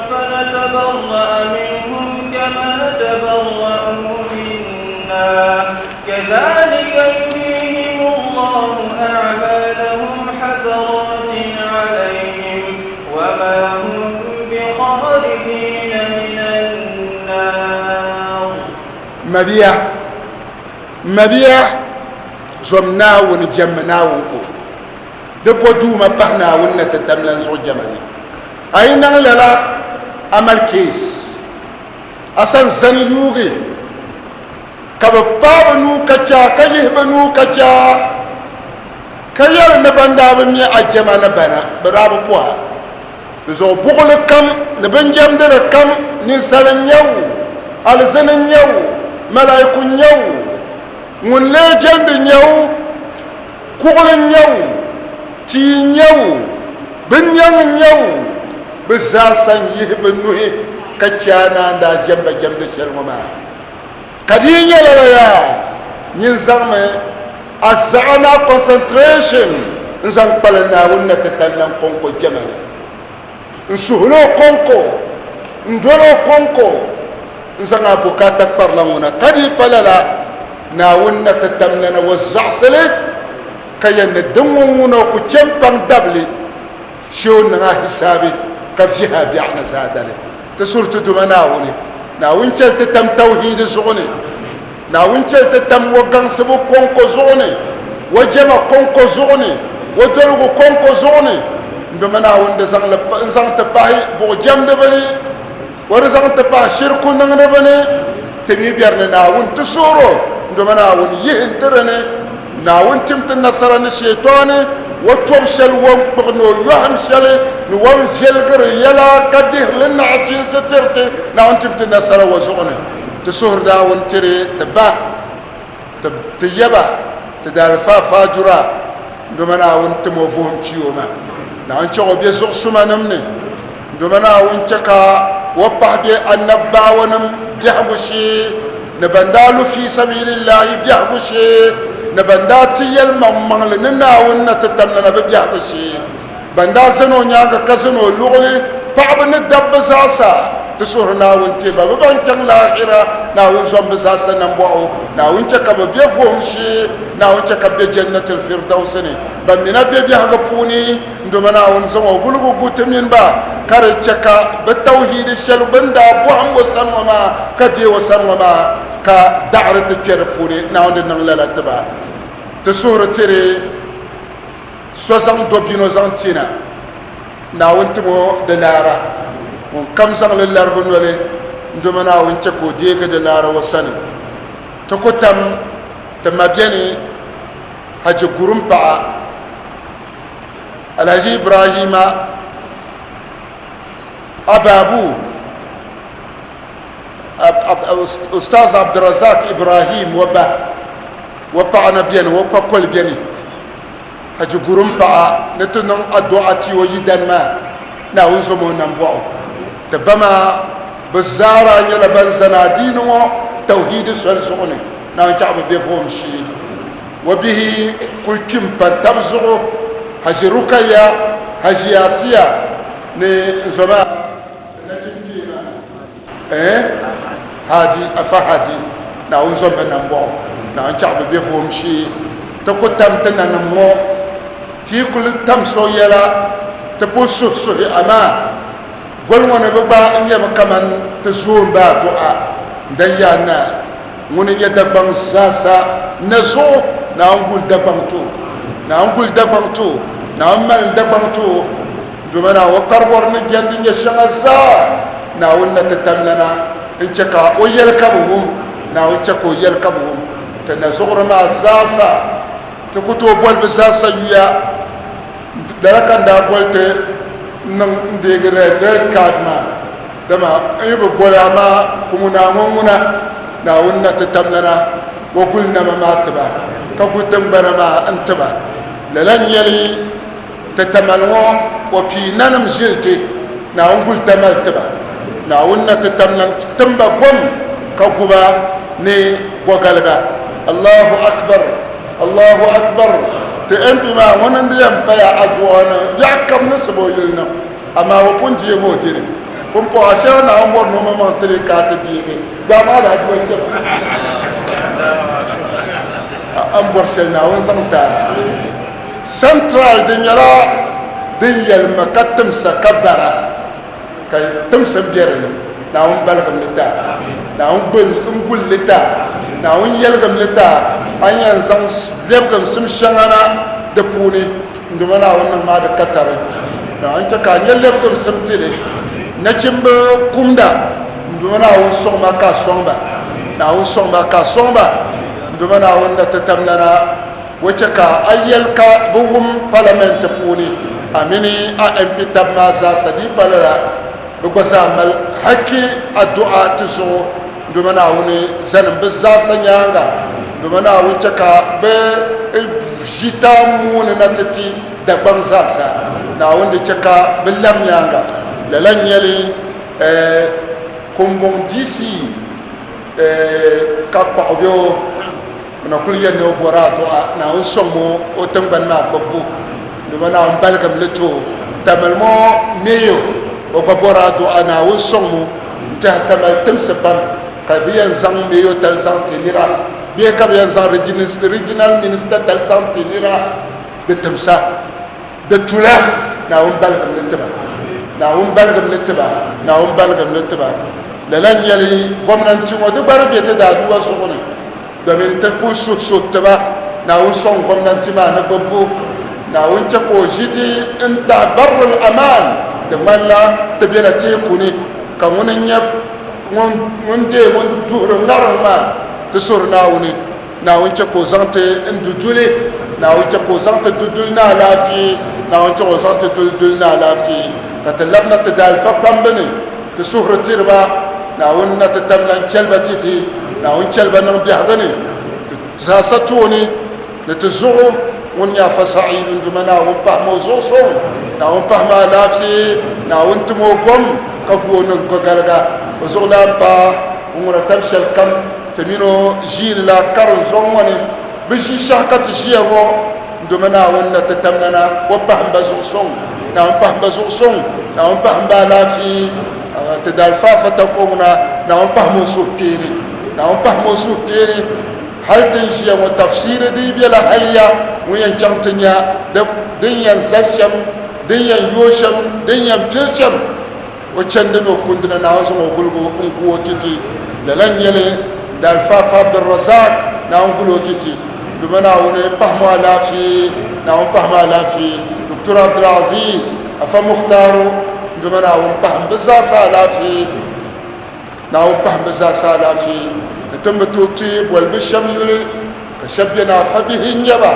فنتبرأ منهم كما تبرأوا منا كذلك يريهم الله أعمالهم حسرات عليهم وما هم بخارجين من النار. Mabia, mabia zom Naawuni jɛmmi Naawuni ko di bo duuma pahi Naawuni na ti tam lan zuɣu jɛma ni. A yi niŋ lala, a mali case a san zani yuugi ka bi paai bi nuu ka chɛ a ka yihi bi nuu ka chɛ a ka yɛli ni ban daa bi mi a jɛma ni bana bi daa bi puhi a. Di zuɣu buɣili kam ni binjɛmdili kam, ninsal n-nyɛ o, alizini n-nyɛ o, malaiku n-nyɛ o, ŋun lee jɛndi n-nyɛ o, kuɣili n-nyɛ o, tia n-nyɛ o, binnɛŋ n-nyɛ o, bɛ zaasa n-yihi bɛ nuhi ka chɛ a ni a ni daa jɛm ba jɛmdi shɛli ŋɔ maa. Ka di yi nyɛ lala yaa, nyin zaŋmi a zaɣa ni a concentration n-zaŋ kpalim Naawuni na ti tali lan kɔŋko jɛma ni. N suhil o kɔŋko, n dol o kɔŋko, n zaŋ a bukaata kparila ŋuna. Ka di yi pa lala, Naawuni na ti tam lana o zaɣisili, ka yɛn ni di ŋun ŋuna o ku chɛ m-paŋ dabili shee o niŋ a hisaabi ka vihi a biɛɣu ni zaadali. Ti suhiri ti Duuma Naawuni, Naawuni chɛli ti tam tawhiidi zuɣu ni, Naawuni chɛli ti tam o gaŋsibu kɔŋko zuɣu ni, o jɛma kɔŋko zuɣu ni, o doligu kɔŋko zuɣu ni. N Duuma Naawuni di zaŋ li n-zaŋ ti pahi buɣujɛmdiba ni, o di zaŋ ti pahi shiriku niŋdiba ni. Ti mi biɛri ni Naawuni ti suhir o, n Duuma Naawuni yihi n-ti di ni. Naawuni tim ti nasara ni Shietɔni o tɔbu shɛli o ni kpuɣi ni o yɔhim shɛli ni o ni viɛlgiri yɛla ka dihiri li naɣichiinsi tiri ti. Naawuni tim ti nasara o zuɣu ni. Ti suhiri Naawuni tiri ti ba, ti yaba, ti daalifa Faajura, doma Naawuni tim o vuhim chi o ma. Naawuni chɛ o be zuɣusumanim ni, doma Naawuni chɛ ka o pahi be anabbawanim biɛhigu shee, ni ban daa lu fii sabilillahi biɛhigu shee, ni ban daa ti yɛlimaŋmaŋli ni Naawuni na ti tamlana bɛ biɛhigu shee. Ban daa zani o nyaaŋa ka zani o luɣili, paɣiba ni dabba zaasa, ti suhiri Naawuni ti ba bɛ ban chaŋ laahira, Naawuni zom bɛ zaasa nambɔɣu, Naawuni chɛ ka bɛ be vuhim shee, Naawuni chɛ ka bɛ be Jannatul Firdausi ni. Ban mi na be biɛhigu puuni, n-doma Naawuni zaŋ o guligu gu ti mini ba, ka di chɛ ka bɛ tawhiidi shɛli bɛ ni daa bɔhim o sani ŋɔ maa, ka deei o sani ŋɔ maa, ka daɣiri ti kpe di puuni, Naawuni di niŋ lala ti ba. Ti suhiri tiri. So zaŋ dobino zaŋ ti na, Naawuni tim o di laara. Ŋun kam zaŋ li larigi noli, n-doma Naawuni chɛ ka o deegi di laara o sani. Ti ku tam ti ma beni Haji Gurim paɣa, Alhaji Ibrahima Ababu, Ustaz Abdurazak Ibrahim o ba, o paɣa na beni, o kpakoli beni. Haji Gurim paɣa ni ti niŋ adu'a ti o yidan maa, Naawuni zom o nambɔɣu. Ti ba maa bɛ zaa nyɛla ban zani adiini ŋɔ tawhiidi soli zuɣu ni, Naawuni chaɣ bɛ be vuhim shee. O bihi kul kpi m-pa tab zuɣu, Haji Rukaya, Haji Asiya ni n zo maa ti nachin kpee maa. Eh Hadi afa Hadi Naawuni zom bɛ nambɔɣu Naawuni chaɣ bɛ be vuhim shee Ti ku tam ti nanim ŋɔ Ti yi kuli tam so yɛla Ti pun suhi suhi amaa Goli ŋɔ ni bɛ gba nyɛmi kaman ti zoon ba adu'a N-dan yaa naa ŋuni n-nyɛ Dagbaŋ zaasa na zuɣu Naawuni guli Dagbaŋ ti o Naawuni guli Dagbaŋ ti o Naawuni malim Dagbaŋ ti o Doma Naawuni karibɔri ni jɛndi nyɛ shɛŋa zaa Naawuni na ti tamlana n-chɛ ka o yɛli ka bɛ wum, Naawuni chɛ ka o yɛli ka bɛ wum. Ti nazuɣuri maa zaasa, ti ku tooi boli bɛ zaasa yuya. Lala ka n daa boli ti niŋ n-deegi red, red card maa, dama n yi bi boli a maa ku ŋuna ŋɔ ŋuna, Naawuni na ti tamlana o guli nama maa ti ba, ka gu tiŋgbana maa n-ti ba. Lala n-nyɛ li. Ti tamali ŋɔ, o pii nanim ʒili ti, Naawuni guli tamali ti ba. Naawuni na ti tam lan tim ba gom ka gu ba ni gɔgaliga. Allahu Akbar! Allahu Akbar! Ti MP maa ŋuni n-di yɛn paya adu'a ni biɛɣu kam ni sibi o yuli niŋ, amaa o pun deegi o dini. Pumpɔŋɔ a shɛla Naawuni bɔri ni o maŋmaŋ ti li ka a ti deegi gba amaa di adu'a chɛma. A ni bɔri shɛli Naawuni zaŋ ti a. Central di nyɛla din yɛlimi ka timsa ka bara ka timsim be di ni. Naawuni baligim li ti a. Naawuni n guli li ti a. Naawuni yɛligim li ti a. A ni yɛn zaŋ lɛbigimsim shɛŋa na di puuni n duma Naawuni niŋ maa di katari. Naawuni chɛ ka a nya lɛbigimsim ti li. Nachimba kumda n Duuma Naawuni sɔŋ ma ka a sɔŋ ba. Naawuni sɔŋ ba ka a sɔŋ ba. N Duuma Naawuni na ti tamlana o chɛ ka a yɛli ka bɛ wum palamɛnti puuni a mini a MP tab maa zaasa di pa lala bɛ gba zaa mali hakki adu'a ti zuɣu. N Duuma Naawuni zanim bɛ zaasa nyaaŋa. N Duuma Naawuni chɛ ka bɛ ʒi taamuuni na ti ti Dagbaŋ zaasa. Naawuni di chɛ ka bɛ lab nyaaŋa. Lala n-nyɛ li Kumbɔŋ DC ka kpaɣu be o o na kuli yɛn ni o bɔri adu'a Naawuni sɔŋm o o tiŋgbani maa gbubbu. N Duuma Naawuni baligim li ti o. Tamali ŋɔ Mayor o gba bɔri adu'a Naawuni sɔŋm o. N tɛha Tamali timsi pam ka bɛ yɛn zaŋ Mayor tali zaŋ ti nira bee ka bɛ yɛn zaŋ Regional Minister tali zaŋ ti nira di timsa di tula Naawuni baligim li tiba Naawuni baligim li tiba Naawuni baligim li tiba lala n nyɛli gomnanti ŋɔ di gba di be ti daadua zuɣu ni domin ti ku suhi so tiba Naawuni sɔŋ gomnanti maa ni gbubbu Naawuni chɛ ka o ʒi ti n tahi barrul aman di ŋmanila ti bela teeku ni ka ŋuni n nyɛ ŋun deei ŋun duhiri ŋariŋ maa ti suhiri Naawuni Naawuni chɛ ka o zaŋ ti n-du duli, Naawuni chɛ ka o zaŋ ti du duli ni alaafee, Naawuni chɛ ka o zaŋ ti duli duli ni alaafee, ka ti labina ti daalifa kpambi ni ti suhuri tiri ba. Naawuni na ti tam lan chɛli ba titi, Naawuni chɛli ba niŋ biɛhigu ni ti zaasa tooni ni ti zuɣu. Ŋun nyɛ Afa Sa'idu n Duuma Naawuni pahim o zuɣu suŋ, Naawuni pahim alaafee, Naawuni tim o gom ka gu o ni gɔgaliga o zuɣulan paai ŋun ŋuna tam shɛli kam. Ti mini o ʒiinila karinzɔŋ ŋɔ ni, bɛ ʒii shɛhi ka ti ʒiya ŋɔ, doma Naawuni na ti tamna na, o pahim ba zuɣusuŋ, Naawuni pahim ba zuɣusuŋ, Naawuni pahim ba alaafee, ti daalifaafa tako ŋuna, Naawuni pahim o suhukpeeni, Naawuni pahim o suhukpeeni, hali ti ni ʒiya ŋɔ tafsiiri di yi bela haliya ŋun yɛn chaŋ ti nya din yɛn zali shɛm, din yɛn yooi shɛm, din yɛn pili shɛm. O chandi ni o kundina Naawuni zaŋ o guligu n-gu o ti ti. Lala n-nyɛ li n-daalifaafa Abdulrazak Naawuni guli o ti ti. Duuma Naawuni pahim o alaafee, Naawuni pahim a alaafee. Doctor Abdulaziz, Afa Mukhtaru, Duuma Naawuni pahim bɛ zaasa alaafee, Naawuni pahim bɛ zaasa alaafee. Ni ti ni bi tooi ti boli bɛ shɛm yuli ka shɛba beni afa bihi n-nyɛ ba,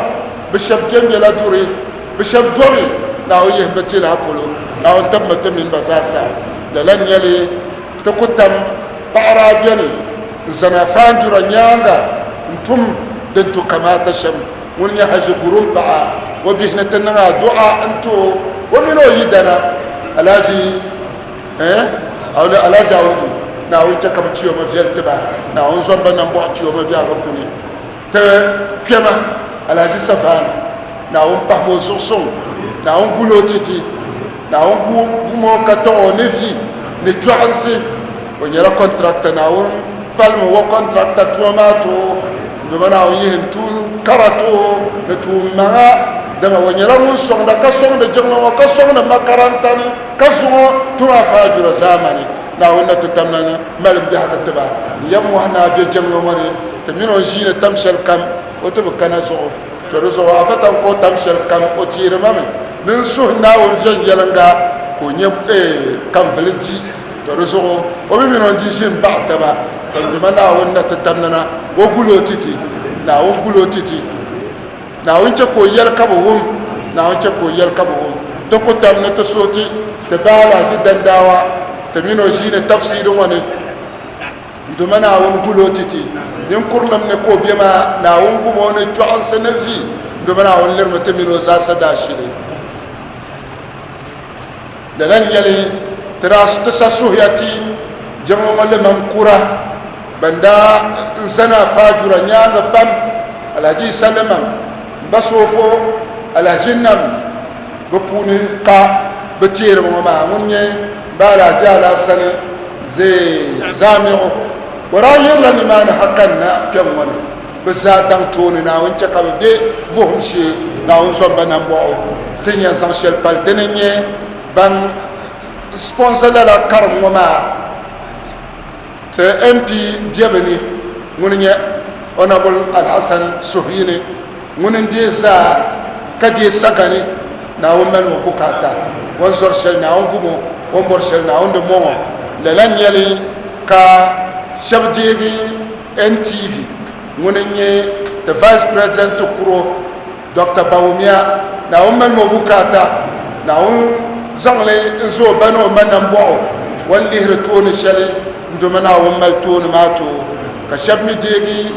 bɛ shɛba bembela duri. Bɛ shɛb dɔbi Naawuni yihim bɛ tilahi polo, Naawuni tibimi ti mini ba zaasa. Lala n-nyɛ li, ti ku tam paɣa daa beni n-zani Afaandura nyaaŋa n-tum din tu kamaata shɛm. Ŋuni nyɛ Haji Gurum paɣa, o bihi ni ti niŋ adu'a n-ti o, o mini o yidana Alhaji Alhaji Audu. Naawuni chɛ ka bɛ chiyomi viɛli ti ba. Naawuni zom ba nambɔɣu chiyomi biɛhigu kuni. Ti kpɛma Alhaji Savana, Naawuni pahim o zuɣu suŋ, Naawuni guli o titi, Naawuni gum o ka tɔɣ o ni vi ni chɔɣinsi. O nyɛla contractor, Naawuni palimi o contractor tuma maa ti o, dama Naawuni yihim tuun kara ti o ni tuun maŋa, dama o nyɛla ŋun sɔŋda ka sɔŋdi jiŋli ŋɔ ka sɔŋdi makaranta ni ka zuŋɔ tum afaajura zaamani. Naawuni na ti tamla ni malim biɛhigu ti ba. N yɛm mɔhi ni a be jiŋli ŋɔ ni, ti mini o ʒiini tam shɛli kam, o ti bi kana zuɣu. To di zuɣu a fa tam ka o tam shɛli kam, o teeri ma mi ni n suhi Naawuni viɛnyɛliŋga ka o nya kanvili di. To di zuɣu o mi mini o ni di ʒi m-baɣi taba, ka n Duuma Naawuni na ti tamla na o gul o ti ti. Naawuni gul o ti ti. Naawuni chɛ ka o yɛli ka bɛ wum. Naawuni chɛ ka o yɛli ka bɛ wum. Ti ku tam ni ti suhi ti ti ba Alhaji Dandawa ti mini o ʒiini tafsiiri ŋɔ ni. N Duuma Naawuni gul o ti ti. Ninkurilim ni ka o be maa, Naawuni gum o ni chɔɣinsi ni vi. N Duuma Naawuni lirimi ti mini o zaasa daashili. Lala n-nyɛ li, ti daa ti sa suhuya ti jiŋli ŋɔ limam kura ban daa zani Afaajura nyaaŋa pam, Alhaji Isa limam, m ba Soofo, Alhaji Nam, bɛ puuni ka bɛ teeri ŋɔ maa ŋun nyɛ m ba Alhaji Alhassani Zamiɣu. O daa yirila nimaani ha kanna kpɛŋ ŋɔ ni. Bɛ zaa daŋ tooni Naawuni chɛ ka bɛ be vuhim shee, Naawuni zom ba nambɔɣu. Ti ni yɛn zaŋ shɛli pali dini n-nyɛ ban sponsor lala karim ŋɔ maa, ti MP be bɛ ni, ŋuni n-nyɛ Honourable Alhassan Suhuyini, ŋuni n-deei zaa ka deei sagani, Naawuni mali o bukaata, o ni zɔri shɛli Naawuni gum o. O ni bɔri shɛli Naawuni di mɔŋɔ. Lala n-nyɛ li ka shɛba deegi NTV ŋuni n-nyɛ the Vice President kuro Doctor Bawumia, Naawuni mali ma o bukaata, Naawuni zaŋ li n-zo o ba ni o ma nambɔɣu o ni lihiri tooni shɛli n-doma Naawuni mali tooni maa ti o. Ka shɛba mi deegi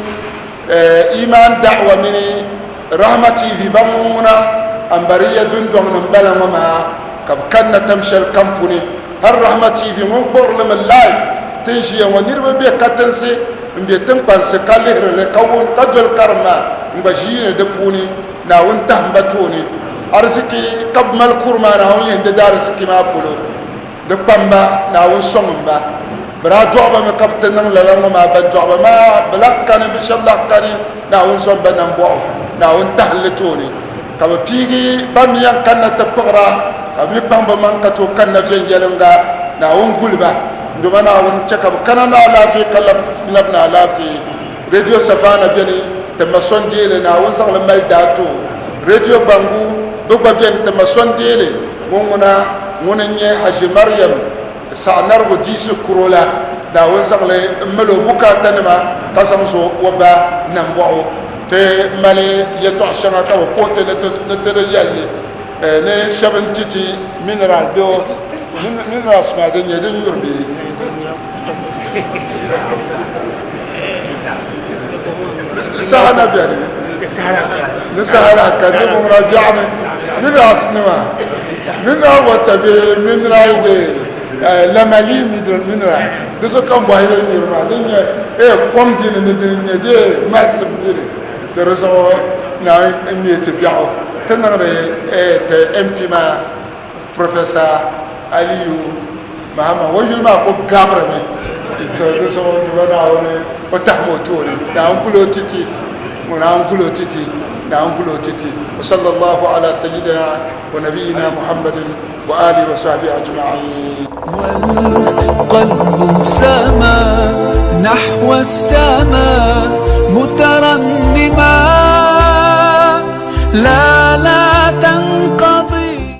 Iman Da'wa mini Rahma TV ban ŋun ŋuna Ambariya dundɔŋ ni m-bala ŋɔ maa ka bɛ kanna tam shɛli kam puni. Hal Rahma TV ŋun kpuɣiri li mi live ti ni ʒiya ŋɔ niriba be katinsi m-be tiŋkpansi ka lihiri li ka wum ka doli karim maa n-gba ʒiini di puuni. Naawuni tahim ba tooni. Ariziki ka bɛ mali kuri maa Naawuni yihi di daariziki maa polo. Di kpamba, Naawuni sɔŋ ba. Bɛ daa dɔɣi ba mi ka bɛ ti niŋ lala ŋɔ maa. Ban dɔɣi ba maa bɛ lahi kani, bɛ shɛba lahi kani Naawuni zom ba nambɔɣu. Naawuni tahim li tooni ka bɛ piigi ban mi yɛn kanna ti kpuɣira, ka bɛ mi kpaŋ bɛ maŋ ka tooi kanna viɛnyɛliŋga. Naawuni guli ba n-doma Naawuni chɛ ka bɛ kana ni alaafee ka labi ni alaafee. Radio Savannah beni ti ma sɔndeeli, Naawuni zaŋ li mali daa ti o. Radio Bangu bɛ gba beni ti ma sɔndeeli, ŋun ŋuna ŋuni n-nyɛ Haji Mariam Saɣinarigu diisi kuro la, Naawuni zaŋ li m-mali o bukaatanima ka zaŋ zo o ba nambɔɣu. Ti mali yɛtɔɣ shɛŋa ka bɛ puhi ti ni ti di yɛli li ni shɛba n-ti ti mineral bee minerals maa din nyɛ din nyuri bee? Saha na beni ni saha lahi ka ni bɔŋɔ biɛɣuni minerals nima mineral water bee mineral de lamali mineral di so kam bɔhi din nyuri maa din nyɛ kom dini ni dini nyɛ dee malisim dini to di zuɣu na n nyɛ ti biɛɣu ti niŋdi ti MP maa Professor Aliyu Mahama o yuli maa ku gabirimi so di zuɣu ni ba Naawuni o tahimi o tooni Naawuni guli o titi Naawuni guli o titi Naawuni guli o titi wa sallallahu ala sayyidina wa nabiyina Muhammadin wa alihi wa sahbihi ajma'in. والقلب سما نحو السماء مترنما.